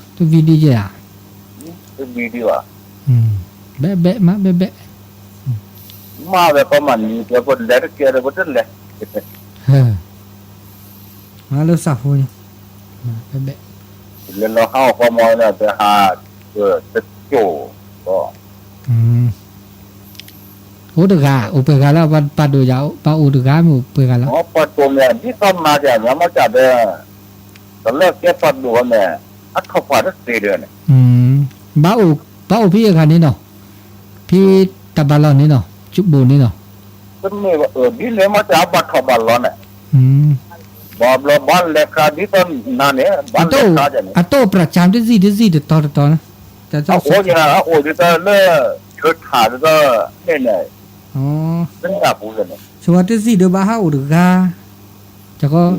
တူၣ်ဒီးကီၢ်ဘၣ် အိ တဝံၤဒံးက့ၤဧါ တဝံၤဒံးဘၣ် ဘဲဘဲ မၤဘဲဘဲ မၤဝဲကီးမး နံၤတဲပလဲၤတကဲဒီးပတလဲၤ ဟဲ မၤလၢသးဖိန့ၣ် ဘဲဘဲ လဲၤလီၤဟးအီၣ်ကီးမးန့ၣ် ပဟး တကၠိၣ် အိၣ်တဂၤ အိၣ်ပှဲၤဂၤလီၤ ပှၤပာ်ဒိၣ်ယၤ ပှၤအိၣ်တဂၤမ့ၢ်အိၣ်ပှဲၤဂၤလီၤ အိ ပှၤဒိၣ်မ့ၢ် ဒ်သိးနၤယၤ မ့ၢ်မ့ၢ်ကၢ်ဒီး တၢ်လၢကဲပှၤဒိၣ်န့ၣ် အထီၣ်ပှၤတသ့ဒီးန့ၣ် ဘၣ်အိၣ် ဘၣ်အိၣ်ဖဲအခါန့ၣ်နီၤ ဖဲတၢ်ဘၣ်လီၢ်န့ၣ်နီၤ ကၠိဘိန့ၣ်နီၤ တမ့ၢ်ဘၣ် အၢ ဒ်န့ၣ်မ့ၢ်ကၢ်ဘၣ်ထီၣ်ဘၣ်လီၢ်န့ၣ် ဘၣ်ဘျီဘၣ်လဲၤခါဒ်သိးနၤန့ၣ် ဘၣ်လဲၤခါန့ၣ် အတအိၣ်ပြၤစၢ်တဇံၣ်တဇံၣ်တတီၤတတီၤန့ၣ် အအိၣ်ယၤ အအိၣ်ဒ်သိးလၢ ဆၢထၢၣ်ဒ်သိးန့ၣ်န့ၣ် တနၢ်ပူၤန့ၣ် ဆိဝဲတဇံၣ်ဒီးဘၣ်ဟးအိၣ်တဂၤ တကီ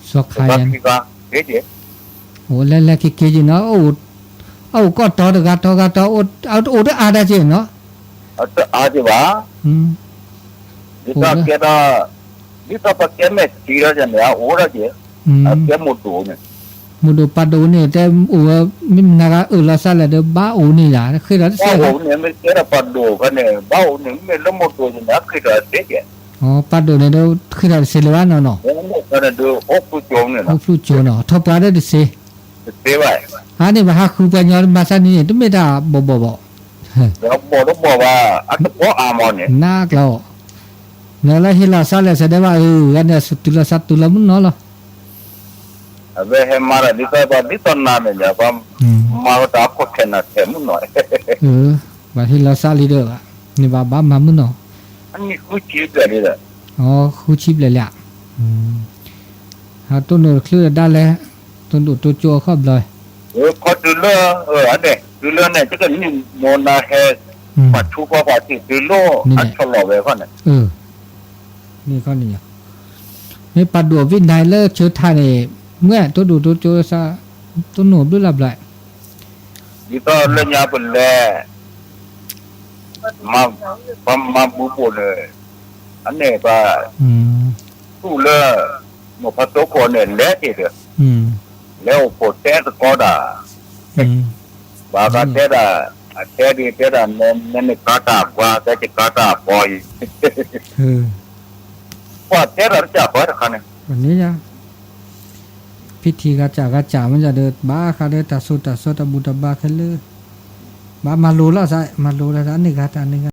စီၤခါယၤ အိၣ်လဲၤလဲၤက့ၤက့ၤက့ၤနီၤ အအိၣ်ကီၢ်တီၤတဂၤတီၤဂၤတီၤ အိၣ်တအါဒၣ်က့ၤနီၤ အတအါက့ၤဘၣ် ဒ်သိးကဲဒီး ဒ်သိးပကဲမဲာ်ထံဒီးန့ၣ် အအိၣ်ဒၣ်က့ၤ အကဲမိၢ်ဒိၣ်န့ၣ် မိၢ်ဒိၣ်ပၢ်ဒိၣ်န့ၣ် တဲအိၣ်ဝဲ မ့ၢ်မနုၤဂၤအၢၣ်လီၤသးလဲၣ်ဒီး ဘၣ်အိၣ်န့ၣ်ယၤ ဃ့ထီၣ်တသ့ ဘၣ်အိၣ်န့ၣ် မ့ၢ်ကဲဒီးပၢ်ဒိၣ်ဖဲန့ၣ် ဘၣ်အိၣ်န့ၣ် မ့ၢ်လၢမိၢ်ဒိၣ်န့ၣ် ဃ့ထီၣ်တသ့ကဲ အိ ပၢ်ဒိၣ်န့ၣ်ဒီး ဃ့ထီၣ်တသ့လၢၤဘၣ်နီၤနီၤ အိၣ်ဖျူၣ်ကၠိန့ၣ်နီၤ အိၣ်ဖျူၣ်ကၠိနီၤ ထီၣ်ပှၤဒီးတသ့ တသ့ဘၣ် အါန့ၣ် ပဟးဃုပှၤညီမၤသးန့ၣ် တမ့ၢ်တၢ်ဘီၣ်ဘီၣ်ဘၣ် ဘီၣ်တဘီၣ်ဘၣ် အတဘီၣ်အါမးန့ၣ် နကျီ နလၢဟ့ၣ်လီၤသးလဲၣ် စဲဒဲးဘၣ် အၢ ဂၤန့ၣ် တုၤလီၤသးတုၤလီၤမုၢ်နီၤလီၤ အဝဲဟဲမၤတၢ်ဒ်သိး ဒ်သိးနၤန့ၣ် ပှၤမၤဝဲတၢ်ခိၣ်ထဲနၤထဲမုၢ်နီၤ ပှၤဟ့ၣ်လီၤသးလံဒီး န့ၣ်ဘၣ်ဘၣ်မၤမုၢ်နီၤ အနံၣ်ဃုဆံဘျဲၣ်လံဒီး အိ ဃုဆံဘျဲၣ်လံဧါ ဟးတိၢ်နီၣ်တချုးဒၣ်လဲာ် တိၢ်ဒိၣ်တိၢ်ကၠိအခီၣ်ဘျီ ခီတုၤလၢ အန့ၣ် တုၤလၢန့ၣ် တကနံၣ်မ့ၢ်နၤဟဲ ပှၤထူပှၤပှၤထံၣ်တုၤလၢ အဆီၣ်လီၤဝဲခီန့ၣ် န့ၣ်ခီန့ၣ် မ့ၢ်ပှၤဒိၣ်ဝံၣ်နၤလၢဆၢထၢၣ်န့ၣ် မ့ၢ်တိၢ်ဒိၣ်တိၢ်ကၠိသး တိၢ်နီၣ်ဘျုးလၢ်ဘျီ ဒ်သိးလၢညါပလဲၤ မၤ ပမၤဘူးဘူးန့ၣ် အန့ၣ်ပှၤ อืม သူၣ်လၢ မိၢ်ဖးသိခိၣ်န့ၣ် လဲၤတ့ၢ်ဒီး อืม လဲၤအိၣ်ဖှိၣ်တဲသကိးတၢ် อืม ဘၣ်ကတဲဒၣ် အတဲဒ်တဲဒၣ် နဲ နဲန့ၣ်ကါတၢ်ဘှါ တဲကါတၢ်ဘှါအံၤ เออ ပှၤတဲဒၣ်တကးဘၣ်တခါန့ၣ် ဘၣ်န့ၣ်ယါ พิธีဂၤစၢ်ဂၤစၢ်မ့ၢ်ယါဒီး ဘၣ်ဃးဒီးတၢ်ဆိၣ်တၢ်ဆီ တၢ်ဘူၣ်တၢ်ဘါခဲလၢာ် ဘၣ်မၤလိလီၤစ့ၢ် မၤလိလီၤစ့ၢ် အန့ၣ်ဂ့ၤတၢ်န့ၣ်ဂ့ၤ